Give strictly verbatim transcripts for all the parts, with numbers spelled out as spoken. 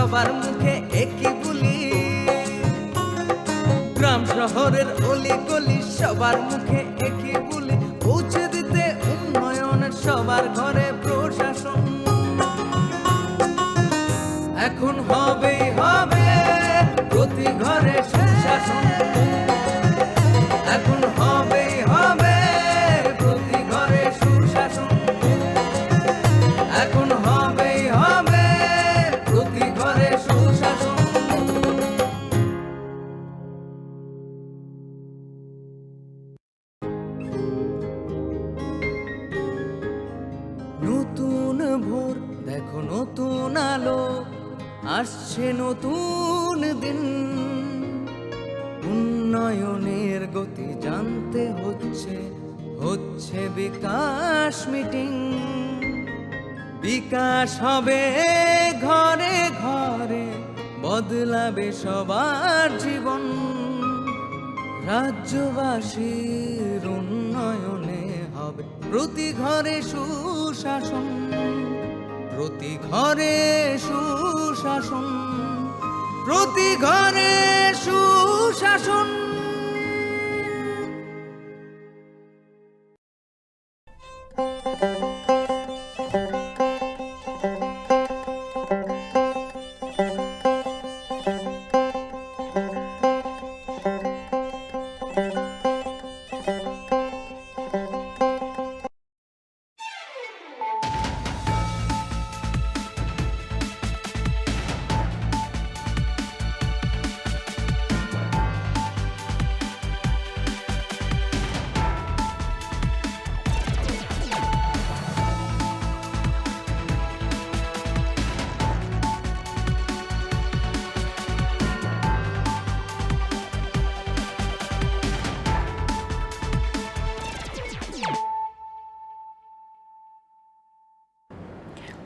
সবার মুখে একই বুলি, গ্রাম শহরের অলি গলি সবার মুখে একই বুলি, পৌঁছে দিতে উন্নয়নের সবার ঘরে প্রশাসন। এখন হবেই হবে প্রতি ঘরে সুশাসন। এখন হবেই হবে প্রতি ঘরে সুশাসন। এখন হবেই হবে প্রতি ঘরে সুশাসন। নতুন ভোর, দেখো নতুন আলো, আসছে নতুন দিন। উন্নয়নের গতি জানতে হচ্ছে, হচ্ছে বিকাশ মিটিং। বিকাশ হবে ঘরে ঘরে, বদলাবে সবার জীবন। রাজ্যবাসীর উন্নয়নে হবে প্রতি ঘরে সুশাসন, প্রতি ঘরে সুশাসন, প্রতি ঘরে সুশাসন।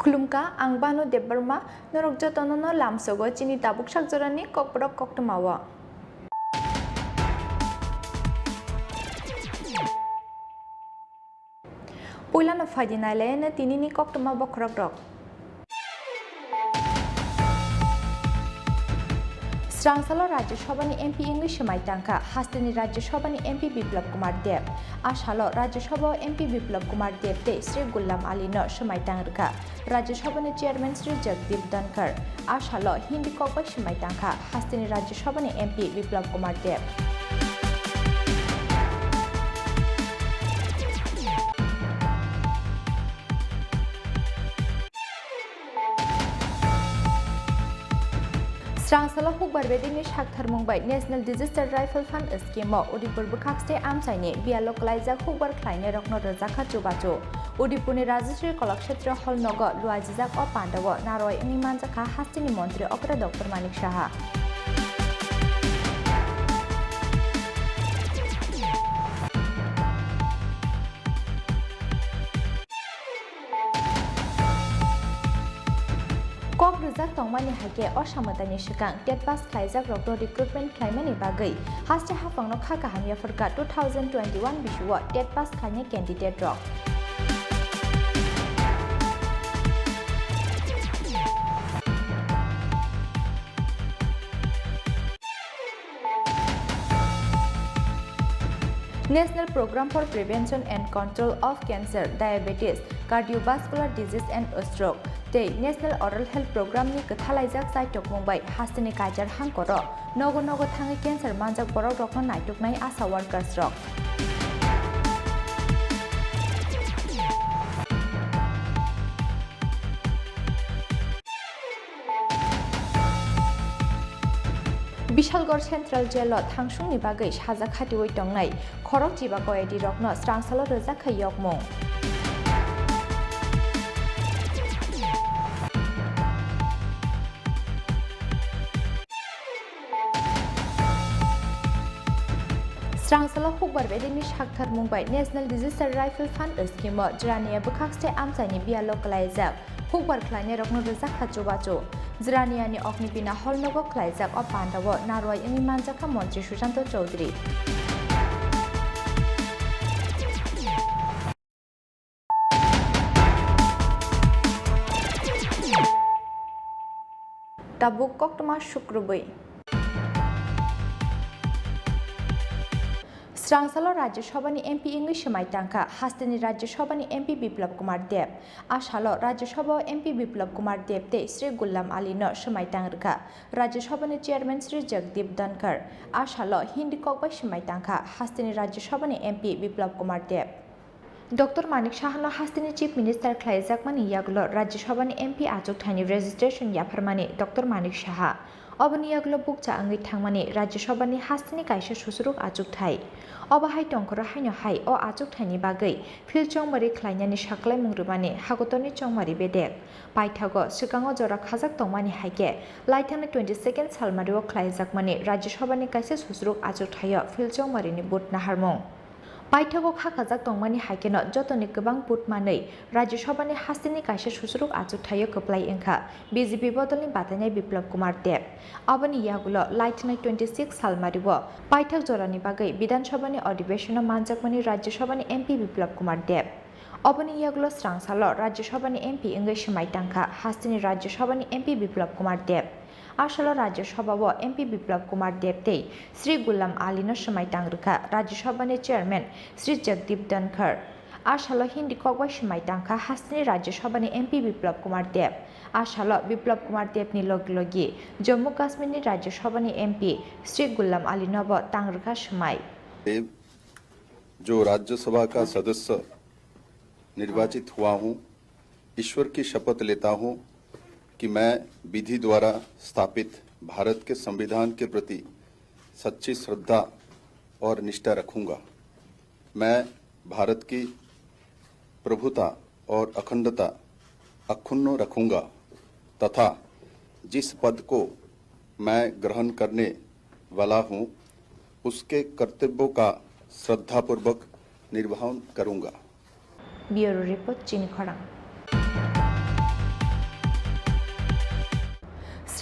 Khulumkha, ang Banu Debbarma, norok jotono no lamsogo chini tabuk sakjorani kokborok koktwmao. Puilano phaidi nailaino tinini koktwma bokhorokrok. Srangsalo Rajya Sabhani M P wngwi swmai tangkha hasteni Rajya Sabhani M P Biplab Kumar Deb. A salo Rajya Sabhao M P Biplab Kumar Deb tei Shri Ghulam Alino swmai tang rwkha Rajya Sabhani Chairman Shri Jagdeep Dhankhar. A salo Hindi kokbai swmai tangkha hasteni Rajya Sabhani M P Biplab Kumar Deb. Srangsalo hukbar bedekni saktharmung bai National Disaster Rifle Fund Scheme-o Udaipur bwkhakste amchaini biyalo kwlaijak hukbar khlainairokno rwjakha chubachu. Udaipurni Rajashree Kalakshetra Hall nogo luaijijak o pandao narwai wngwi manjakha hasteni montri okra Doctor Manik Saha. Kok rwjak tongmani hai khe o samwtani swkang TET pass khlaijak rokno recruitment khlaimani bagwi haste haphangno kha kaham yapharkha two thousand twenty-one bisio TET pass khlainai candidate rok. National Program for Prevention and Control of Cancer, Diabetes, Cardiovascular Disease and Stroke tei National Oral Health Program ni kwthalaijak chaitokmung bai hasteni kaichar hangkoro nogo nogo thangwi cancer manjak borok rokno naituknai ASHA workers rok. Bishalgarh Central Jail-o thangsungni bagwi saja khatiui tongnai khorok chiba koyadi rokno srangsalo rwjak kha yokmung. Srangsalo hukbar bedekni saktharmung bai National Disaster Rifle Fund Scheme-o Jirania bwkhakste amchaini biyalo kwlaijak hukbar khlainairokno rwjak kha chubachu. Jiraniani Ognibina Hall nogo khlaijak o pandao narwai wngwi manjakha Montri Sushanta Chowdhury. Tabuk koktwma sukrubwi. Srangsalo Rajya Sabhani M P wngwi swmai tangkha hasteni Rajya Sabhani M P Biplab Kumar Deb. A salo Rajya Sabha o M P Biplab Kumar Deb tei Sri Ghulam Ali no swmai tang rwkha Rajya Sabhani Chairman Sri Jagdeep Dhankhar. A salo Hindi kok bai swmai tangkha hasteni Rajya Sabhani M P Biplab Kumar Deb. Doctor Manik Sahano hasteni Chief Minister khlaijakmani yagulo Rajya Sabhani M P achukthani registration yapharmani Doctor Manik Saha. Oboni yagulo bukcha wngwi thangmani Rajya Sabhani hasteni kaisa susuruk achukthai. Obo hai tongkhoro haino hai o achukthaini bagwi phil chongmari khlainani saklaimung rwmani hakotorni chongmari bedek. Paithago swkango jora khajak tongmani hai khe laithangni twenty second salmario khlaijakmani Rajya Sabhani kaisa susuruk achukthaio phil chongmarini vote naharmung. Paithago kha khajak tongmani hai kheno jotoni kwbang vote manwi Rajya Sabhani hasteni kaisa susuruk achukthaio kwplai wngkha B J P bodolni batainai Biplab Kumar Deb. Aboni yagulo laithwnai twenty six salmario paithak jorani bagwi Bidhan Sabhani adhibeshonno manjakmani Rajya Sabhani M P Biplab Kumar Deb. Aboni yagulo srangsalo Rajya Sabhani M P wngwi swmai tangkha hasteni Rajya Sabhani M P Biplab Kumar Deb. A salo Rajya Sabha o M P Biplab Kumar Deb tei Sri Ghulam Ali no swmai tang rwkha Rajya Sabha ni Chairman Sri Jagdeep Dhankhar. A salo Hindi kok bai swmai tangkha hasteni Rajya Sabha ni M P Biplab Kumar Deb. A salo Biplab Kumar Deb ni logi logi Jammu Kashmir ni Rajya Sabha ni M P Sri Ghulam Ali no bo tang rwkha swmai. देव, जो राज्यसभा का सदस्य निर्वाचित हुआ हूँ, ईश्वर की शपथ लेता हूँ कि मैं विधि द्वारा स्थापित भारत के संविधान के प्रति सच्ची श्रद्धा और निष्ठा रखूंगा। मैं भारत की प्रभुता और अखंडता अक्षुण्ण रखूंगा तथा जिस पद को मैं ग्रहण करने वाला हूँ, उसके कर्तव्यों का श्रद्धापूर्वक निर्वहन करूंगा। Bureau Report, Chini Khorang.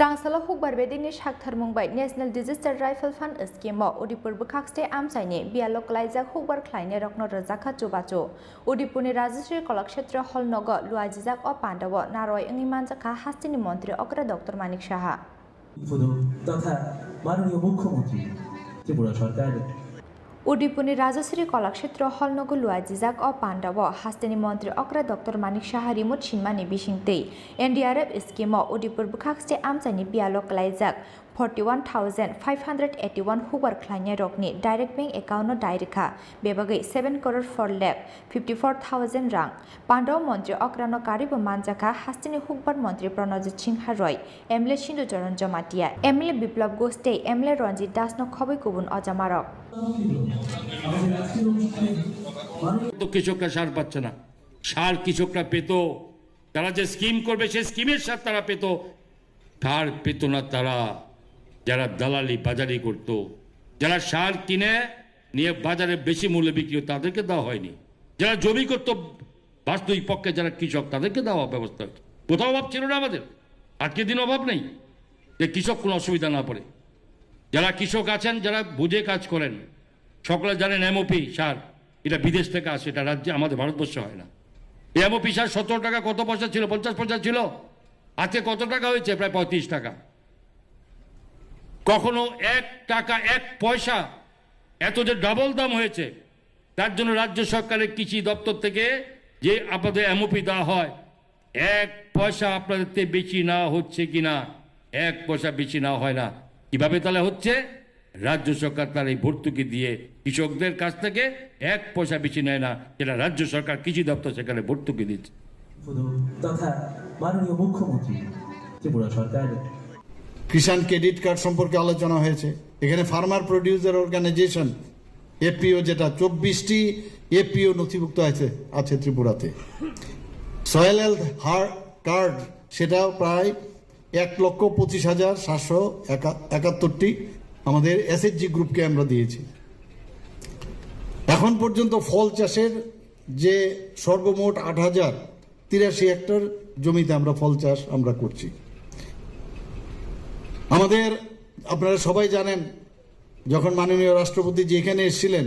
Srangsalo hukbar bedini saktharmung bai National Disaster Rifle Fund scheme o Udaipur bwkhakste amchaini biyalo klaijak hukbar khlainairokno rwjakha chubachu. Udaipurni Rajasri Kalakshetra Hall nogo luaijijak o pandao narwai wngwi manjakha hasteni montri okra Doctor Manik Saha. উদ্বোধক তথা মাননীয় মুখ্যমন্ত্রী ত্রিপুরা সরকার। Udaipurni Rajasri Kalakshetra Hall nogo luaijijak o pandao hasteni montri okra Doctor Manik Saha remote sinmani bisingtwi N D R F scheme o Udaipur bwkhakste amchaini biyalo klaijak forty one thousand five hundred eighty one hukbar khlainairokni direct bank account no dai rwkha bebagwi seven crore four lakh fifty four thousand rang. Pandao montri okrano karwibo manjakha hasteni hukbar montri Pranojit Singha Roy, M L A Sindhu Charan Jamatia, M L A Biplab Ghosh tei M L A Ranjit Das no khobwi kubun ojamarok. তো কৃষকরা সার পাচ্ছে না। সার কৃষকরা পেত, তারা যে স্কিম করবে সেই স্কিমের সার তারা পেত, সার পেত না তারা। যারা দালালি বাজারি করত, যারা সার কিনে নিয়ে বাজারে বেশি মূল্যে বিক্রি হতো, তাদেরকে দেওয়া হয়নি। যারা জমি করত বাস্তবিক পক্ষে, যারা কৃষক, তাদেরকে দেওয়া ব্যবস্থা হয়েছে। কোথাও অভাব ছিল না আমাদের, আজকের দিন অভাব নেই। যে কৃষক কোনো অসুবিধা না পড়ে, যারা কৃষক আছেন, যারা বুঝে কাজ করেন, সকলে জানেন এমওপি সার, এটা বিদেশ থেকে আসে, এটা রাজ্যে, আমাদের ভারতবর্ষে হয় না। এই এমওপি সার সতেরো টাকা কত পয়সা ছিল? পঞ্চাশ পয়সা ছিল। আজকে কত টাকা হয়েছে? প্রায় পঁয়ত্রিশ টাকা। কখনো এক টাকা এক পয়সা এত যে ডাবল দাম হয়েছে, তার জন্য রাজ্য সরকারের কৃষি দপ্তর থেকে যে আপনাদের এমওপি দেওয়া হয়, এক পয়সা আপনাদের থেকে বেশি নেওয়া হচ্ছে কিনা, এক পয়সা বেশি নেওয়া হয় না। কিভাবে তাহলে হচ্ছে? রাজ্য সরকার তার এই ভর্তুকি দিয়ে কৃষকদের কাছ থেকে এক পয়সা বেশি নেয় না, যেটা রাজ্য সরকার কৃষি দপ্তর সেখানে ভর্তুকি দিচ্ছে। তথা মাননীয় মুখ্যমন্ত্রী ত্রিপুরা সরকার। কিষাণ ক্রেডিট কার্ড সম্পর্কে আলোচনা হয়েছে। এখানে ফার্মার প্রডিউসার অর্গানাইজেশন, এফপিও, যেটা চব্বিশটি এফপিও নথিভুক্ত আছে, আছে ত্রিপুরাতে। সয়েল হেলথ কার্ড, সেটা প্রায় এক লক্ষ পঁচিশ হাজার সাতশো একাত্তরটি আমাদের এসএইচজি গ্রুপকে আমরা দিয়েছি। এখন পর্যন্ত ফল চাষের যে সর্বমোট আট হাজার তিরাশি হেক্টর জমিতে আমরা ফল চাষ আমরা করছি। আমাদের, আপনারা সবাই জানেন, যখন মাননীয় রাষ্ট্রপতি জি এখানে এসেছিলেন,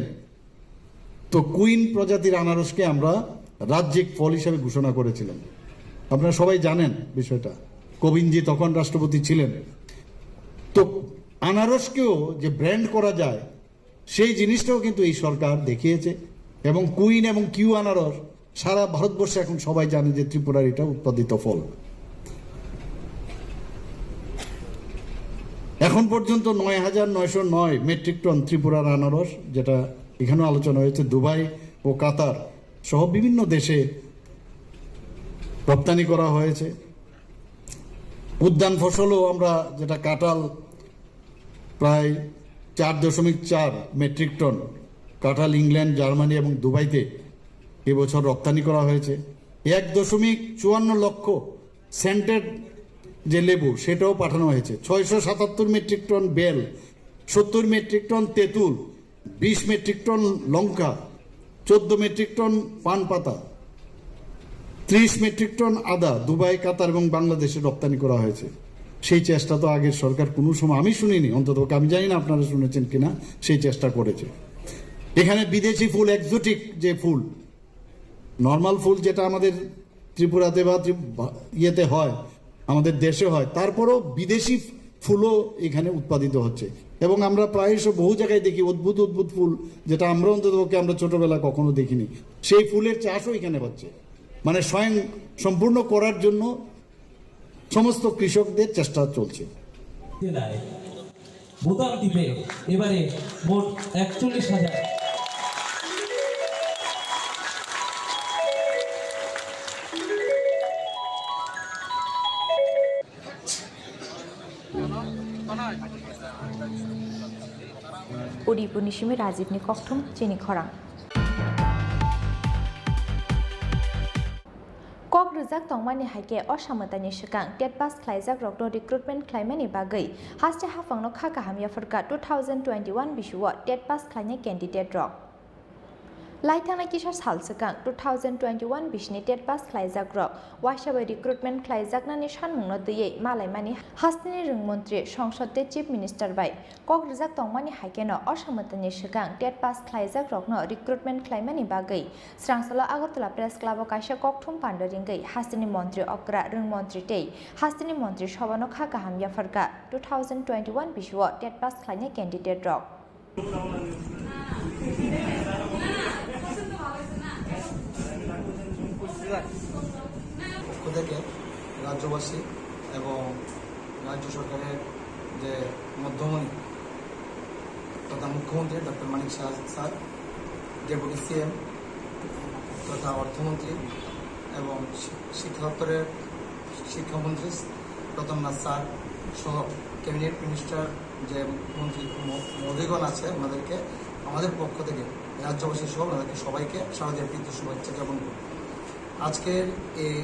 তো কুইন প্রজাতির আনারসকে আমরা রাজ্যিক ফল হিসাবে ঘোষণা করেছিলেন। আপনারা সবাই জানেন বিষয়টা। কোবিন্দ জি তখন রাষ্ট্রপতি ছিলেন। তো আনারসকেও যে ব্র্যান্ড করা যায়, সেই জিনিসটাও কিন্তু এই সরকার দেখিয়েছে। এবং কুইন এবং কিউ আনারস সারা ভারতবর্ষে এখন সবাই জানে যে ত্রিপুরার এটা উৎপাদিত ফল। এখন পর্যন্ত নয় হাজার নয়শো নয় মেট্রিক টন ত্রিপুরার আনারস, যেটা এখানেও আলোচনা হয়েছে, দুবাই ও কাতার সহ বিভিন্ন দেশে রপ্তানি করা হয়েছে। উদ্যান ফসলও আমরা, যেটা কাঁঠাল, প্রায় চার দশমিক চার মেট্রিক টন কাঁঠাল ইংল্যান্ড, জার্মানি এবং দুবাইতে এবছর রপ্তানি করা হয়েছে। এক দশমিক চুয়ান্ন লক্ষ সেন্টেড যে লেবু, সেটাও পাঠানো হয়েছে। ছয়শো সাতাত্তর মেট্রিক টন বেল, সত্তর মেট্রিক টন তেঁতুল, বিশ মেট্রিক টন লঙ্কা, চোদ্দ মেট্রিক টন পান পাতা, ত্রিশ মেট্রিক টন আদা দুবাই, কাতার এবং বাংলাদেশে রপ্তানি করা হয়েছে। সেই চেষ্টা তো আগের সরকার কোনো সময় আমি শুনিনি, অন্তত আমি জানি না আপনারা শুনেছেন কিনা, সেই চেষ্টা করেছে। এখানে বিদেশি ফুল, এক্সোটিক যে ফুল, নর্মাল ফুল যেটা আমাদের ত্রিপুরাতে বা ত্রিপ-, বা ইয়েতে হয়, আমাদের দেশে হয়, তারপরেও বিদেশি ফুলও এখানে উৎপাদিত হচ্ছে। এবং আমরা প্রায়শ বহু জায়গায় দেখি অদ্ভুত অদ্ভুত ফুল, যেটা আমরা অন্ততপক্ষে আমরা ছোটবেলা কখনো দেখিনি। সেই ফুলের চাষও এখানে হচ্ছে, মানে স্বয়ং সম্পূর্ণ করার জন্য সমস্ত কৃষকদের চেষ্টা চলছে। জেলায় বোতাম টিপে এবারে মোট একচল্লিশ হাজার। Udaipurni simi Rajibni kokthum chini khorang. Kok rwjak tongmani hai khe o samwtani swkang TET pass khlaijakrokno recruitment khlaimani bagwi haste haphangno kha kaham yapharkha two thousand twenty-one bisio TET pass khlainai candidate rok. Laithangnai kisa sal swkang two thousand twenty-one bisini TET pass khlaijakrok waisa bai recruitment khlaijaknani sanmungno twiwi malaimani hasteni rwngmontri songsod tei Chief Minister bai kok rwjak tongmani hai kheno o samwtani swkang TET pass khlaijakrokno recruitment khlaimani bagwi Srangsalo Agartala Press Club o kaisa kokthum panda ringwi hasteni montri okra, rwngmontri tei hasteni montri sobhano kha kaham yapharkha two thousand twenty-one bisio TET pass khlainai candidate rok. পক্ষ থেকে রাজ্যবাসী এবং রাজ্য সরকারের যে মধ্যমণি তথা মুখ্যমন্ত্রী ডক্টর Manik Saha sir, deputy CM তথা অর্থমন্ত্রী এবং শি-, শিক্ষা দপ্তরের শিক্ষামন্ত্রী রতন নাথ স্যার সহ ক্যাবিনেট মিনিস্টার যে মন্ত্রী ম-, মহোদয়গণ আছে, ওনাদেরকে আমাদের পক্ষ থেকে, রাজ্যবাসী সহ ওনাদেরকে সবাইকে শারদীয় প্রীতি শুভেচ্ছা জ্ঞাপন করি। আজকের এই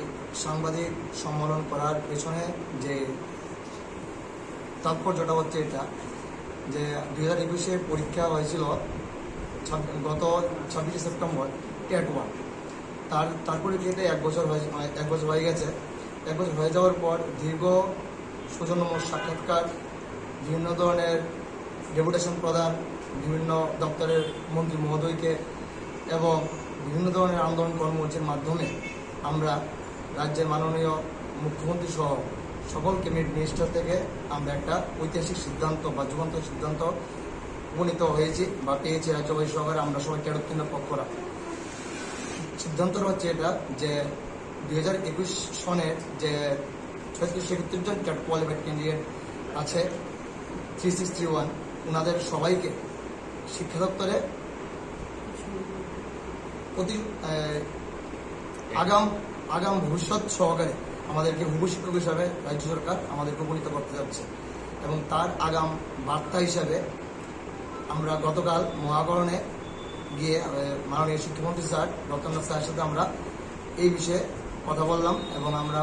সাংবাদিক সম্মেলন করার পেছনে যে তাৎপর্যটা হচ্ছে এটা যে দুই হাজার একুশে পরীক্ষা হয়েছিল ছাব-, গত ছাব্বিশে সেপ্টেম্বর, টেট ওয়ান। তার, তার পরিপ্রেক্ষিতে এক বছর হয়ে, এক বছর হয়ে গেছে। এক বছর হয়ে যাওয়ার পর দীর্ঘ সৌজন্যমূলক সাক্ষাৎকার, বিভিন্ন ধরনের ডেপুটেশন প্রদান, বিভিন্ন দপ্তরের মন্ত্রী মহোদয়কে এবং বিভিন্ন ধরনের আন্দোলন কর্মসূচির মাধ্যমে আমরা রাজ্যের মাননীয় মুখ্যমন্ত্রী সহ সকল ক্যাবিনেট মিনিস্টার থেকে আমরা একটা ঐতিহাসিক সিদ্ধান্ত বা যুগান্তর সিদ্ধান্ত উপনীত হয়েছি বা পেয়েছি রাজ্যবাসী সহকারে আমরা সবাই ক্যাডার কেন্দ্র পক্ষরা। সিদ্ধান্ত হচ্ছে এটা যে দুই হাজার একুশ সনের যে ছয়ত্রিশ একত্রিশ জন ক্যাট কোয়ালিফাইড ক্যান্ডিডেট আছে, থ্রি সিক্স থ্রি ওয়ান, ওনাদের সবাইকে শিক্ষা দপ্তরে প্রতি, আহ, আগাম, আগাম ভবিষ্যৎ সহকারে আমাদেরকে হুবহু শিক্ষক হিসাবে রাজ্য সরকার আমাদেরকে উপনীত করতে যাচ্ছে এবং তার আগাম বার্তা হিসাবে আমরা গতকাল মহাকরণে গিয়ে, আহ, মাননীয় শিক্ষামন্ত্রী স্যার রতননাথ স্যারের সাথে আমরা এই বিষয়ে কথা বললাম এবং আমরা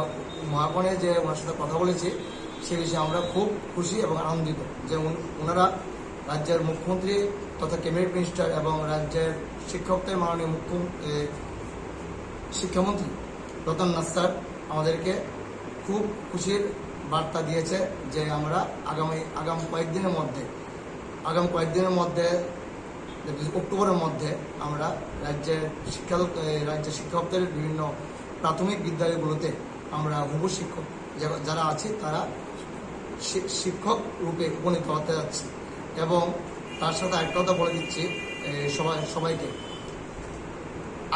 মহাকরণে যে ওনার সাথে কথা বলেছি, সে বিষয়ে আমরা খুব খুশি এবং আনন্দিত যে উন-, ওনারা রাজ্যের মুখ্যমন্ত্রী তথা ক্যাবিনেট মিনিস্টার এবং রাজ্যের শিক্ষকদের মাননীয় মুখ্য-, এ, শিক্ষামন্ত্রী রতননাথ স্যার আমাদেরকে খুব খুশির বার্তা দিয়েছে যে আমরা আগামী, আগাম কয়েকদিনের মধ্যে, আগাম কয়েকদিনের মধ্যে, অক্টোবরের মধ্যে আমরা রাজ্যের শিক্ষা দপ্তর, এ, রাজ্যের শিক্ষকদের বিভিন্ন প্রাথমিক বিদ্যালয়গুলোতে আমরা হুবহু শিক্ষক যারা যারা আছি তারা শি- শিক্ষক রূপে উপনীত হতে যাচ্ছি। এবং তার সাথে একটা কথা বলে দিচ্ছি, এ, সবাই সবাইকে,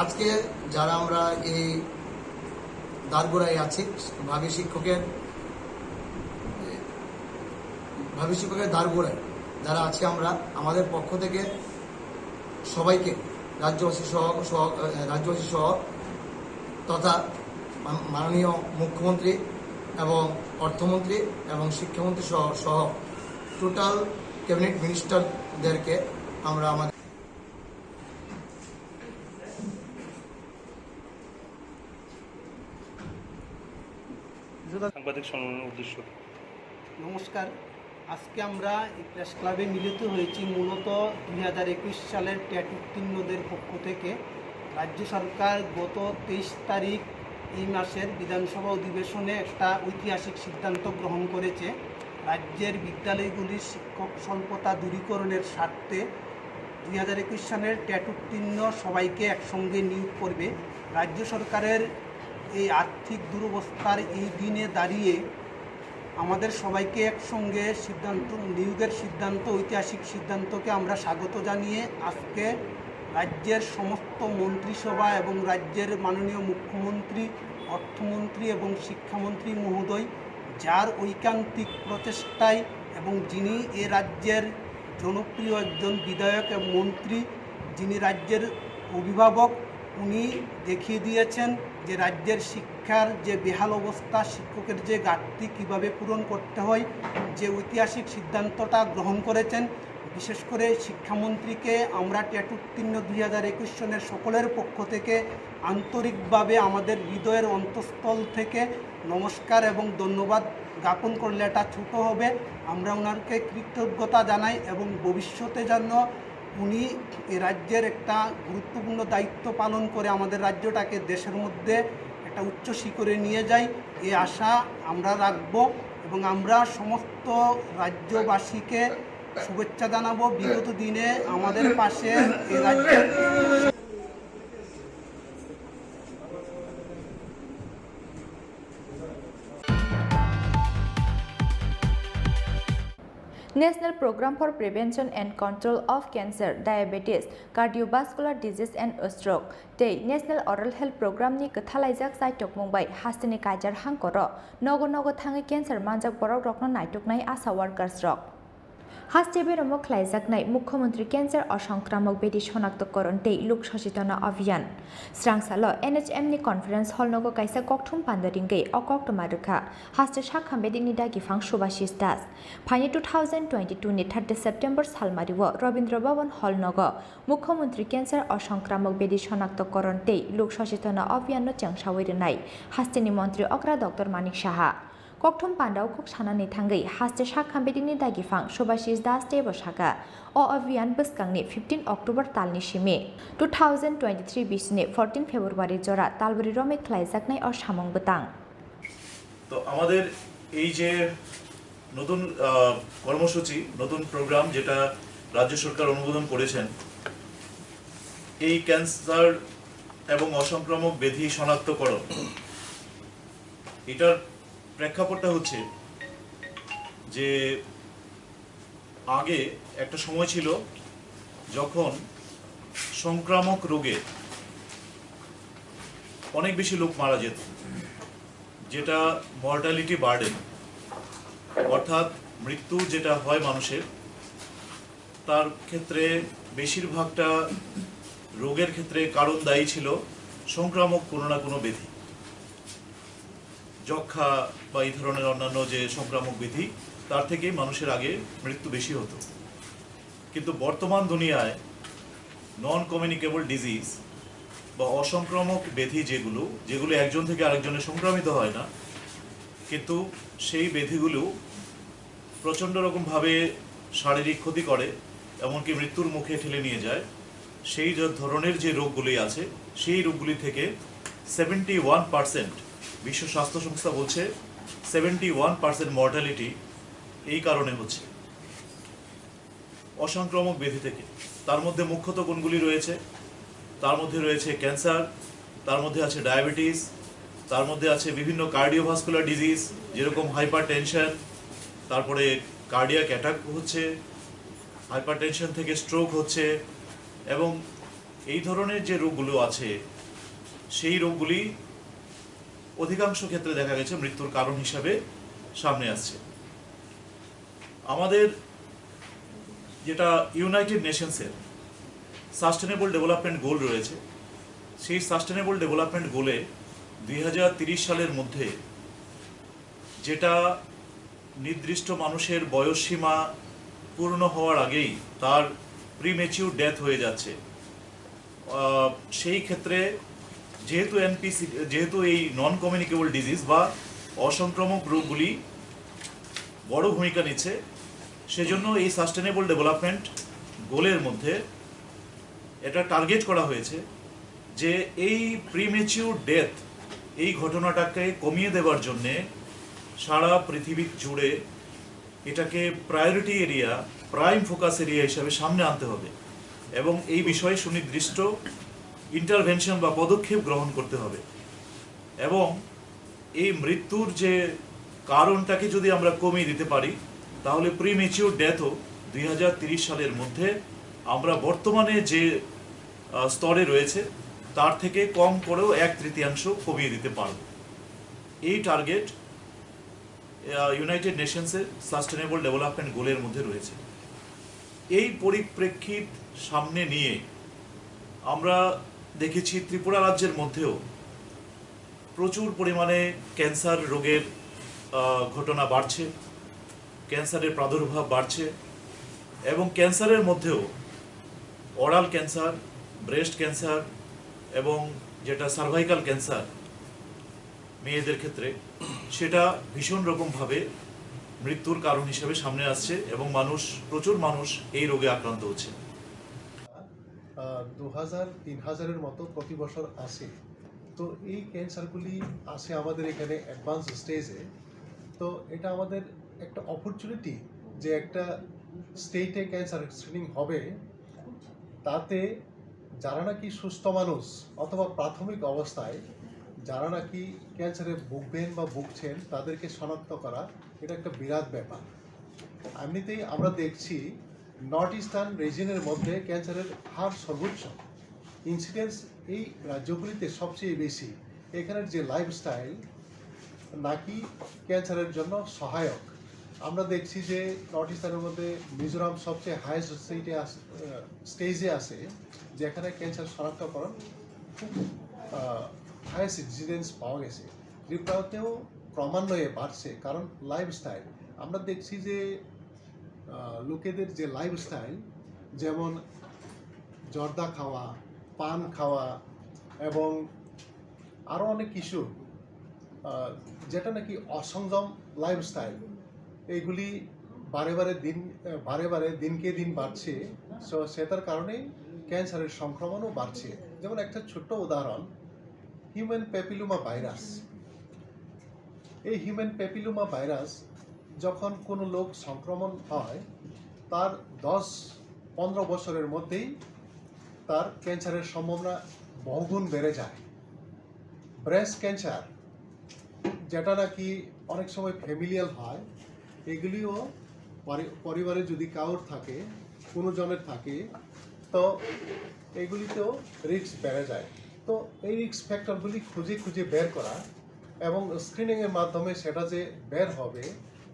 আজকে যারা আমরা এই দারগোড়ায় আছি, ভাবি শিক্ষকের ভাবি শিক্ষকের দারগোড়ায় যারা আছি আমরা, আমাদের পক্ষ থেকে সবাইকে, রাজ্যবাসী সহ সহ রাজ্যবাসী সহ তথা মান- মাননীয় মুখ্যমন্ত্রী এবং অর্থমন্ত্রী এবং শিক্ষামন্ত্রী সহ সহ টোটাল ক্যাবিনেট মিনিস্টারদেরকে আমরা আমাদের সাংবাদিক সম্মেলনের উদ্দেশ্য। নমস্কার। আজকে আমরা এই প্রেস ক্লাবে মিলিত হয়েছি মূলত দুই হাজার একুশ সালের টেট উত্তীর্ণদের পক্ষ থেকে। রাজ্য সরকার গত তেইশ তারিখ এই মাসের বিধানসভা অধিবেশনে একটা ঐতিহাসিক সিদ্ধান্ত গ্রহণ করেছে। রাজ্যের বিদ্যালয়গুলির শিক্ষক স্বল্পতা দূরীকরণের স্বার্থে দুই হাজার একুশ সালের টেট উত্তীর্ণ সবাইকে একসঙ্গে নিয়োগ করবে। রাজ্য সরকারের এই আর্থিক দুরবস্থার এই দিনে দাঁড়িয়ে আমাদের সবাইকে একসঙ্গে সিদ্ধান্ত, নিয়োগের সিদ্ধান্ত, ঐতিহাসিক সিদ্ধান্তকে আমরা স্বাগত জানিয়ে আজকে রাজ্যের সমস্ত মন্ত্রিসভা এবং রাজ্যের মাননীয় মুখ্যমন্ত্রী, অর্থমন্ত্রী এবং শিক্ষামন্ত্রী মহোদয়, যার ঐকান্তিক প্রচেষ্টায় এবং যিনি এ রাজ্যের জনপ্রিয় একজন বিধায়ক এবং মন্ত্রী, যিনি রাজ্যের অভিভাবক, উনি দেখিয়ে দিয়েছেন যে রাজ্যের শিক্ষার যে বেহাল অবস্থা, শিক্ষকের যে ঘাটতি কীভাবে পূরণ করতে হয়, যে ঐতিহাসিক সিদ্ধান্তটা গ্রহণ করেছেন। বিশেষ করে শিক্ষামন্ত্রীকে আমরা টেট উত্তীর্ণ দুই হাজার একুশ সনের সকলের পক্ষ থেকে আন্তরিকভাবে আমাদের হৃদয়ের অন্তঃস্থল থেকে নমস্কার এবং ধন্যবাদ জ্ঞাপন করলে এটা ছোট হবে। আমরা ওনাকে কৃতজ্ঞতা জানাই এবং ভবিষ্যতে যেন উনি এ রাজ্যের একটা গুরুত্বপূর্ণ দায়িত্ব পালন করে আমাদের রাজ্যটাকে দেশের মধ্যে একটা উচ্চ শিখরে নিয়ে যায়, এই আশা আমরা রাখব। এবং আমরা সমস্ত রাজ্যবাসীকে শুভেচ্ছা জানাবো বিগত দিনে আমাদের পাশে এ রাজ্যের National Program for Prevention and Control of Cancer, Diabetes, Cardiovascular Disease and Stroke tei National Oral Health Program ni kwthalaijak chaitokmung bai hasteni kaijar hangkoro nogo nogo thangwi cancer manjak borok rokno naituknai ASHA workers rok. Haste beramo khlaijaknai Mukhyamantri Cancer Osongkramok Bedi Shonaktokoron tei Lok Sochetona Abhiyan. Srangsalo N H M ni conference hall nogo kaisa kokthum panda ringwi o koktwma rwkha haste sak hamya dini dagiphang Subhashish Das. Phaini two thousand twenty-two ni thirty September salmario Rabindra Bhavan hall nogo Mukhyamantri Cancer Osongkramok Bedi Shonaktokoron tei Lok Sochetona Abhiyan no chengsawi rwnai hasteni montri okra Doctor Manik Saha. Kokthum pandao kok sanani thangwi haste sak hamya dini dagiphang Subhashish Das teibo saka, o abhiyan bwskangni fifteen October talni simi two thousand twenty-three bisini fourteen February jora talburi romwi khlaijaknai o samung bwtang. তো আমাদের এই যে নতুন আহ, কর্মসূচি, নতুন প্রোগ্রাম যেটা রাজ্য সরকার অনুমোদন করেছেন, এই ক্যান্সার এবং অসংক্রামক ব্যাধি শনাক্তকরণ, এটার প্রেক্ষাপটটা হচ্ছে যে আগে একটা সময় ছিল যখন সংক্রামক রোগে অনেক বেশি লোক মারা যেত, যেটা মর্টালিটি বার্ডেন, অর্থাৎ মৃত্যু যেটা হয় মানুষের, তার ক্ষেত্রে বেশিরভাগটা রোগের ক্ষেত্রে কারণ দায়ী ছিল সংক্রামক কোনো না কোনো ব্যাধি। যক্ষা বা এই ধরনের অন্যান্য যে সংক্রামক ব্যাধি, তার থেকে মানুষের আগে মৃত্যু বেশি হতো। কিন্তু বর্তমান দুনিয়ায় নন কমিউনিকেবল ডিজিজ বা অসংক্রামক ব্যাধি যেগুলো, যেগুলো একজন থেকে আরেকজনে সংক্রামিত হয় না, কিন্তু সেই ব্যাধিগুলো প্রচণ্ড রকমভাবে শারীরিক ক্ষতি করে, এমনকি মৃত্যুর মুখে ঠেলে নিয়ে যায়, সেই যে ধরনের যে রোগগুলি আছে, সেই রোগগুলি থেকে সেভেন্টি ওয়ান পার্সেন্ট, বিশ্ব স্বাস্থ্য সংস্থা বলছে, সেভেন্টি ওয়ান পার্সেন্ট মর্টালিটি এই কারণে হচ্ছে অসংক্রামক ব্যাধি থেকে। তার মধ্যে মুখ্যত কোনগুলি রয়েছে? তার মধ্যে রয়েছে ক্যান্সার, তার মধ্যে আছে ডায়াবেটিস, তার মধ্যে আছে বিভিন্ন কার্ডিওভাস্কুলার ডিজিজ, যেরকম হাইপারটেনশন, তারপরে কার্ডিয়াক অ্যাটাক হচ্ছে, হাইপারটেনশন থেকে স্ট্রোক হচ্ছে, এবং এই ধরনের যে রোগগুলো আছে, সেই রোগগুলি অধিকাংশ ক্ষেত্রে দেখা গেছে মৃত্যুর কারণ হিসাবে সামনে আসছে। আমাদের যেটা ইউনাইটেড নেশনসের সাস্টেনেবল ডেভেলপমেন্ট গোল রয়েছে, সেই সাস্টেনেবল ডেভেলপমেন্ট গোলে দুই হাজার তিরিশ সালের মধ্যে যেটা নির্দিষ্ট মানুষের বয়সসীমা পূর্ণ হওয়ার আগেই তার প্রিম্যাচিউর ডেথ হয়ে যাচ্ছে, আহ, সেই ক্ষেত্রে যেহেতু এনপিসি, যেহেতু এই নন কমিউনিকেবল ডিজিজ বা অসংক্রামক রোগগুলি বড় ভূমিকা নিচ্ছে, সেজন্য এই সাস্টেনেবল ডেভেলপমেন্ট গোলের মধ্যে এটা টার্গেট করা হয়েছে যে এই প্রিম্যাচিউর ডেথ, এই ঘটনাটাকে কমিয়ে দেওয়ার জন্যে সারা পৃথিবী জুড়ে এটাকে priority area, prime focus area হিসাবে সামনে আনতে হবে এবং এই বিষয়ে সুনির্দিষ্ট ইন্টারভেনশন বা পদক্ষেপ গ্রহণ করতে হবে। এবং এই মৃত্যুর যে কারণটাকে যদি আমরা কমিয়ে দিতে পারি, তাহলে প্রিম্যাচিউর ডেথও দুই হাজার তিরিশ সালের মধ্যে আমরা বর্তমানে যে আহ, স্তরে রয়েছে, তার থেকে কম করেও এক তৃতীয়াংশ কমিয়ে দিতে পারব। এই টার্গেট ইউনাইটেড নেশনসের সাস্টেনেবল ডেভেলপমেন্ট গোলের মধ্যে রয়েছে। এই পরিপ্রেক্ষিত সামনে নিয়ে আমরা দেখেছি ত্রিপুরা রাজ্যের মধ্যেও প্রচুর পরিমাণে ক্যান্সার রোগের আহ, ঘটনা বাড়ছে, ক্যান্সারের প্রাদুর্ভাব বাড়ছে এবং ক্যান্সারের মধ্যেও ওরাল ক্যান্সার, ব্রেস্ট ক্যান্সার এবং যেটা সার্ভাইকাল ক্যান্সার মেয়েদের ক্ষেত্রে, সেটা ভীষণ রকমভাবে মৃত্যুর কারণ হিসেবে সামনে আসছে এবং মানুষ, প্রচুর মানুষ এই রোগে আক্রান্ত হচ্ছে। আহ, দু হাজার তিন হাজারের মতো প্রতি বছর আসে। তো এই ক্যান্সারগুলি আসে আমাদের এখানে অ্যাডভান্স স্টেজে। তো এটা আমাদের একটা অপরচুনিটি যে একটা স্টেটে ক্যান্সার স্ক্রিনিং হবে, তাতে যারা নাকি সুস্থ মানুষ অথবা প্রাথমিক অবস্থায় যারা নাকি ক্যান্সারে ভুগবেন বা ভুগছেন, তাদেরকে শনাক্ত করা, এটা একটা বিরাট ব্যাপার। এমনিতেই আমরা দেখছি নর্থ ইস্টার্ন রিজিয়নের মধ্যে ক্যান্সারের হার সর্বোচ্চ, ইনসিডেন্স এই রাজ্যগুলিতে সবচেয়ে বেশি। এখানের যে লাইফস্টাইল নাকি ক্যান্সারের জন্য সহায়ক। আমরা দেখছি যে নর্থ ইস্টার্নের মধ্যে মিজোরাম সবচেয়ে হায়েস্ট স্টেটে আস স্টেজে আছে, যেখানে ক্যান্সার শনাক্তকরণ খুব হায়েস্ট ইনসিডেন্স পাওয়া গেছে। ত্রিপুরাতেও ক্রমান্বয়ে বাড়ছে, কারণ লাইফস্টাইল। আমরা দেখছি যে আহ, লোকেদের যে লাইফস্টাইল, যেমন জর্দা খাওয়া, পান খাওয়া এবং আরও অনেক কিছু, আহ, যেটা নাকি অসংযম লাইফস্টাইল, এইগুলি বারে বারে দিন আহ, বারে বারে দিনকে দিন বাড়ছে। সো সেটার কারণেই ক্যান্সারের সংক্রমণও বাড়ছে। যেমন একটা ছোট্ট উদাহরণ, হিউম্যান প্যাপিলোমা ভাইরাস। এই হিউম্যান প্যাপিলোমা ভাইরাস যখন কোনো লোক সংক্রমণ হয়, তার দশ পনেরো বছরের মধ্যেই তার ক্যান্সারের সম্ভাবনা বহুগুণ বেড়ে যায়। ব্রেস্ট ক্যান্সার, যেটা নাকি অনেক সময় ফ্যামিলিয়াল হয়, এগুলিও পরি- পরিবারে যদি কারোর থাকে, কোনো জনের থাকে, তো এগুলিতেও রিস্ক বেড়ে যায়। তো এই রিস্ক ফ্যাক্টরগুলি খুঁজে খুঁজে বের করা এবং স্ক্রিনিংয়ের মাধ্যমে সেটা যে বের হবে,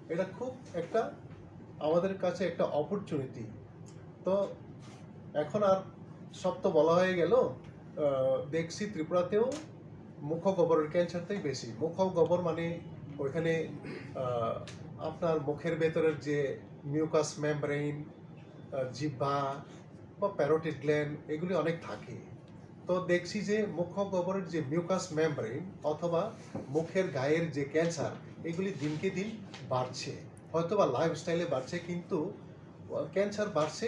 এটা খুব একটা আমাদের কাছে একটা অপরচুনিটি। তো এখন আর সব তো বলা হয়ে গেল, আহ, দেখছি ত্রিপুরাতেও মুখ গহ্বরের ক্যান্সারটাই বেশি। মুখ গহ্বর মানে ওইখানে আহ, আপনার মুখের ভেতরের যে মিউকাস মেমব্রেন, জিহ্বা বা প্যারোটিড গ্ল্যান্ড, এগুলি অনেক থাকে। তো দেখছি যে মুখ গহ্বরের যে মিউকাস মেমব্রেন অথবা মুখের গায়ের যে ক্যান্সার, এগুলি দিনকে দিন বাড়ছে। হয়তো বা লাইফস্টাইলে বাড়ছে, কিন্তু ক্যান্সার বাড়ছে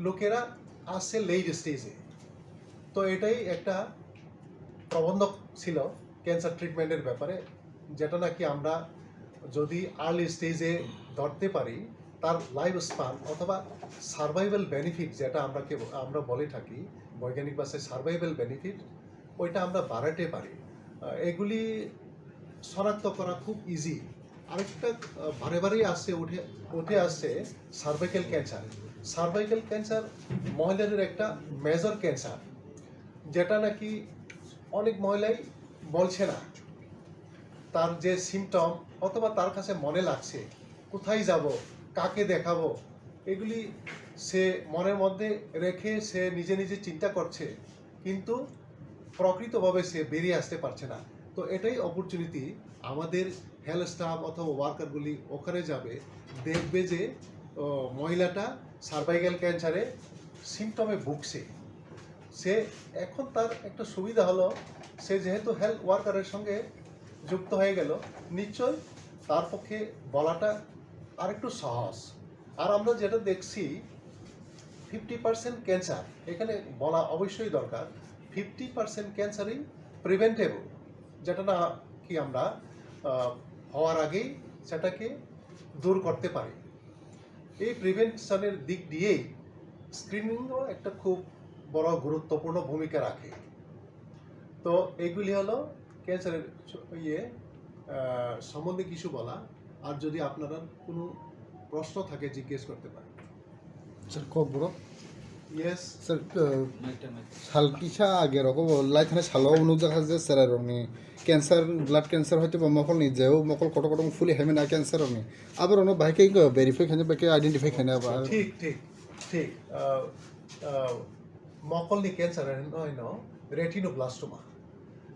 লোকেরা আসছে লেট স্টেজে। তো এটাই একটা প্রবন্ধক ছিল ক্যান্সার ট্রিটমেন্টের ব্যাপারে, যেটা নাকি আমরা যদি আর্লি স্টেজে ধরতে পারি, তার লাইফ স্প্যান অথবা সার্ভাইভাল বেনিফিট, যেটা আমরা কে আমরা বলে থাকি বৈজ্ঞানিক ভাষায় সার্ভাইভাল বেনিফিট, ওইটা আমরা বাড়াতে পারি। আহ, এগুলি শনাক্ত করা খুব ইজি। আরেকটা আহ, বারে বারেই আসছে, উঠে উঠে আসছে সার্ভাইকাল ক্যান্সার। সার্ভাইকাল ক্যান্সার মহিলাদের একটা মেজর ক্যান্সার, যেটা নাকি অনেক মহিলাই বলছে না। তার যে সিমটম অথবা তার কাছে মনে লাগছে, কোথায় যাব, কাকে দেখাবো, এগুলি সে মনের মধ্যে রেখে সে নিজে নিজে চিন্তা করছে, কিন্তু প্রকৃতভাবে সে বেরিয়ে আসতে পারছে না। তো এটাই অপরচুনিটি, আমাদের হেলথ স্টাফ অথবা ওয়ার্কারগুলি ওখানে যাবে, দেখবে যে ও, মহিলাটা সার্ভাইকাল ক্যান্সারে সিমটমে ভুগছে। সে এখন তার একটা সুবিধা হলো, সে যেহেতু হেলথ ওয়ার্কারের সঙ্গে যুক্ত হয়ে গেল, নিশ্চয় তার পক্ষে বলাটা আরেকটু সহজ। আর আমরা যেটা দেখছি, ফিফটি পার্সেন্ট ক্যান্সার এখানে বলা অবশ্যই দরকার। ফিফটি পার্সেন্ট ক্যান্সারই প্রিভেন্টেবল, যেটা না কি আমরা আহ, হওয়ার আগেই সেটাকে দূর করতে পারি। এই প্রিভেনশনের দিক দিয়েই স্ক্রিনিংও একটা খুব বড় গুরুত্বপূর্ণ ভূমিকা রাখে। তো এইগুলি হলো ক্যান্সারের স- ইয়ে আহ, সম্বন্ধে কিছু বলা। আর যদি আপনারা কোনো প্রশ্ন থাকে, জিজ্ঞেস করতে পারেন। Sir, kok bro? Yes. Sir, uh, sal kisa age rogo bo lai thani salo nukjak ha je cherai rokni cancer, blood cancer hoito ba mokol ni jeo mokol kotor kotor fuli hai mani cancer rokni. Abo rokno bahai khe verify khaina, bahai khe identify khaina ba. ঠিক ঠিক ঠিক আহ, আহ, মকলনি ক্যান্সার হইনো retinoblastoma.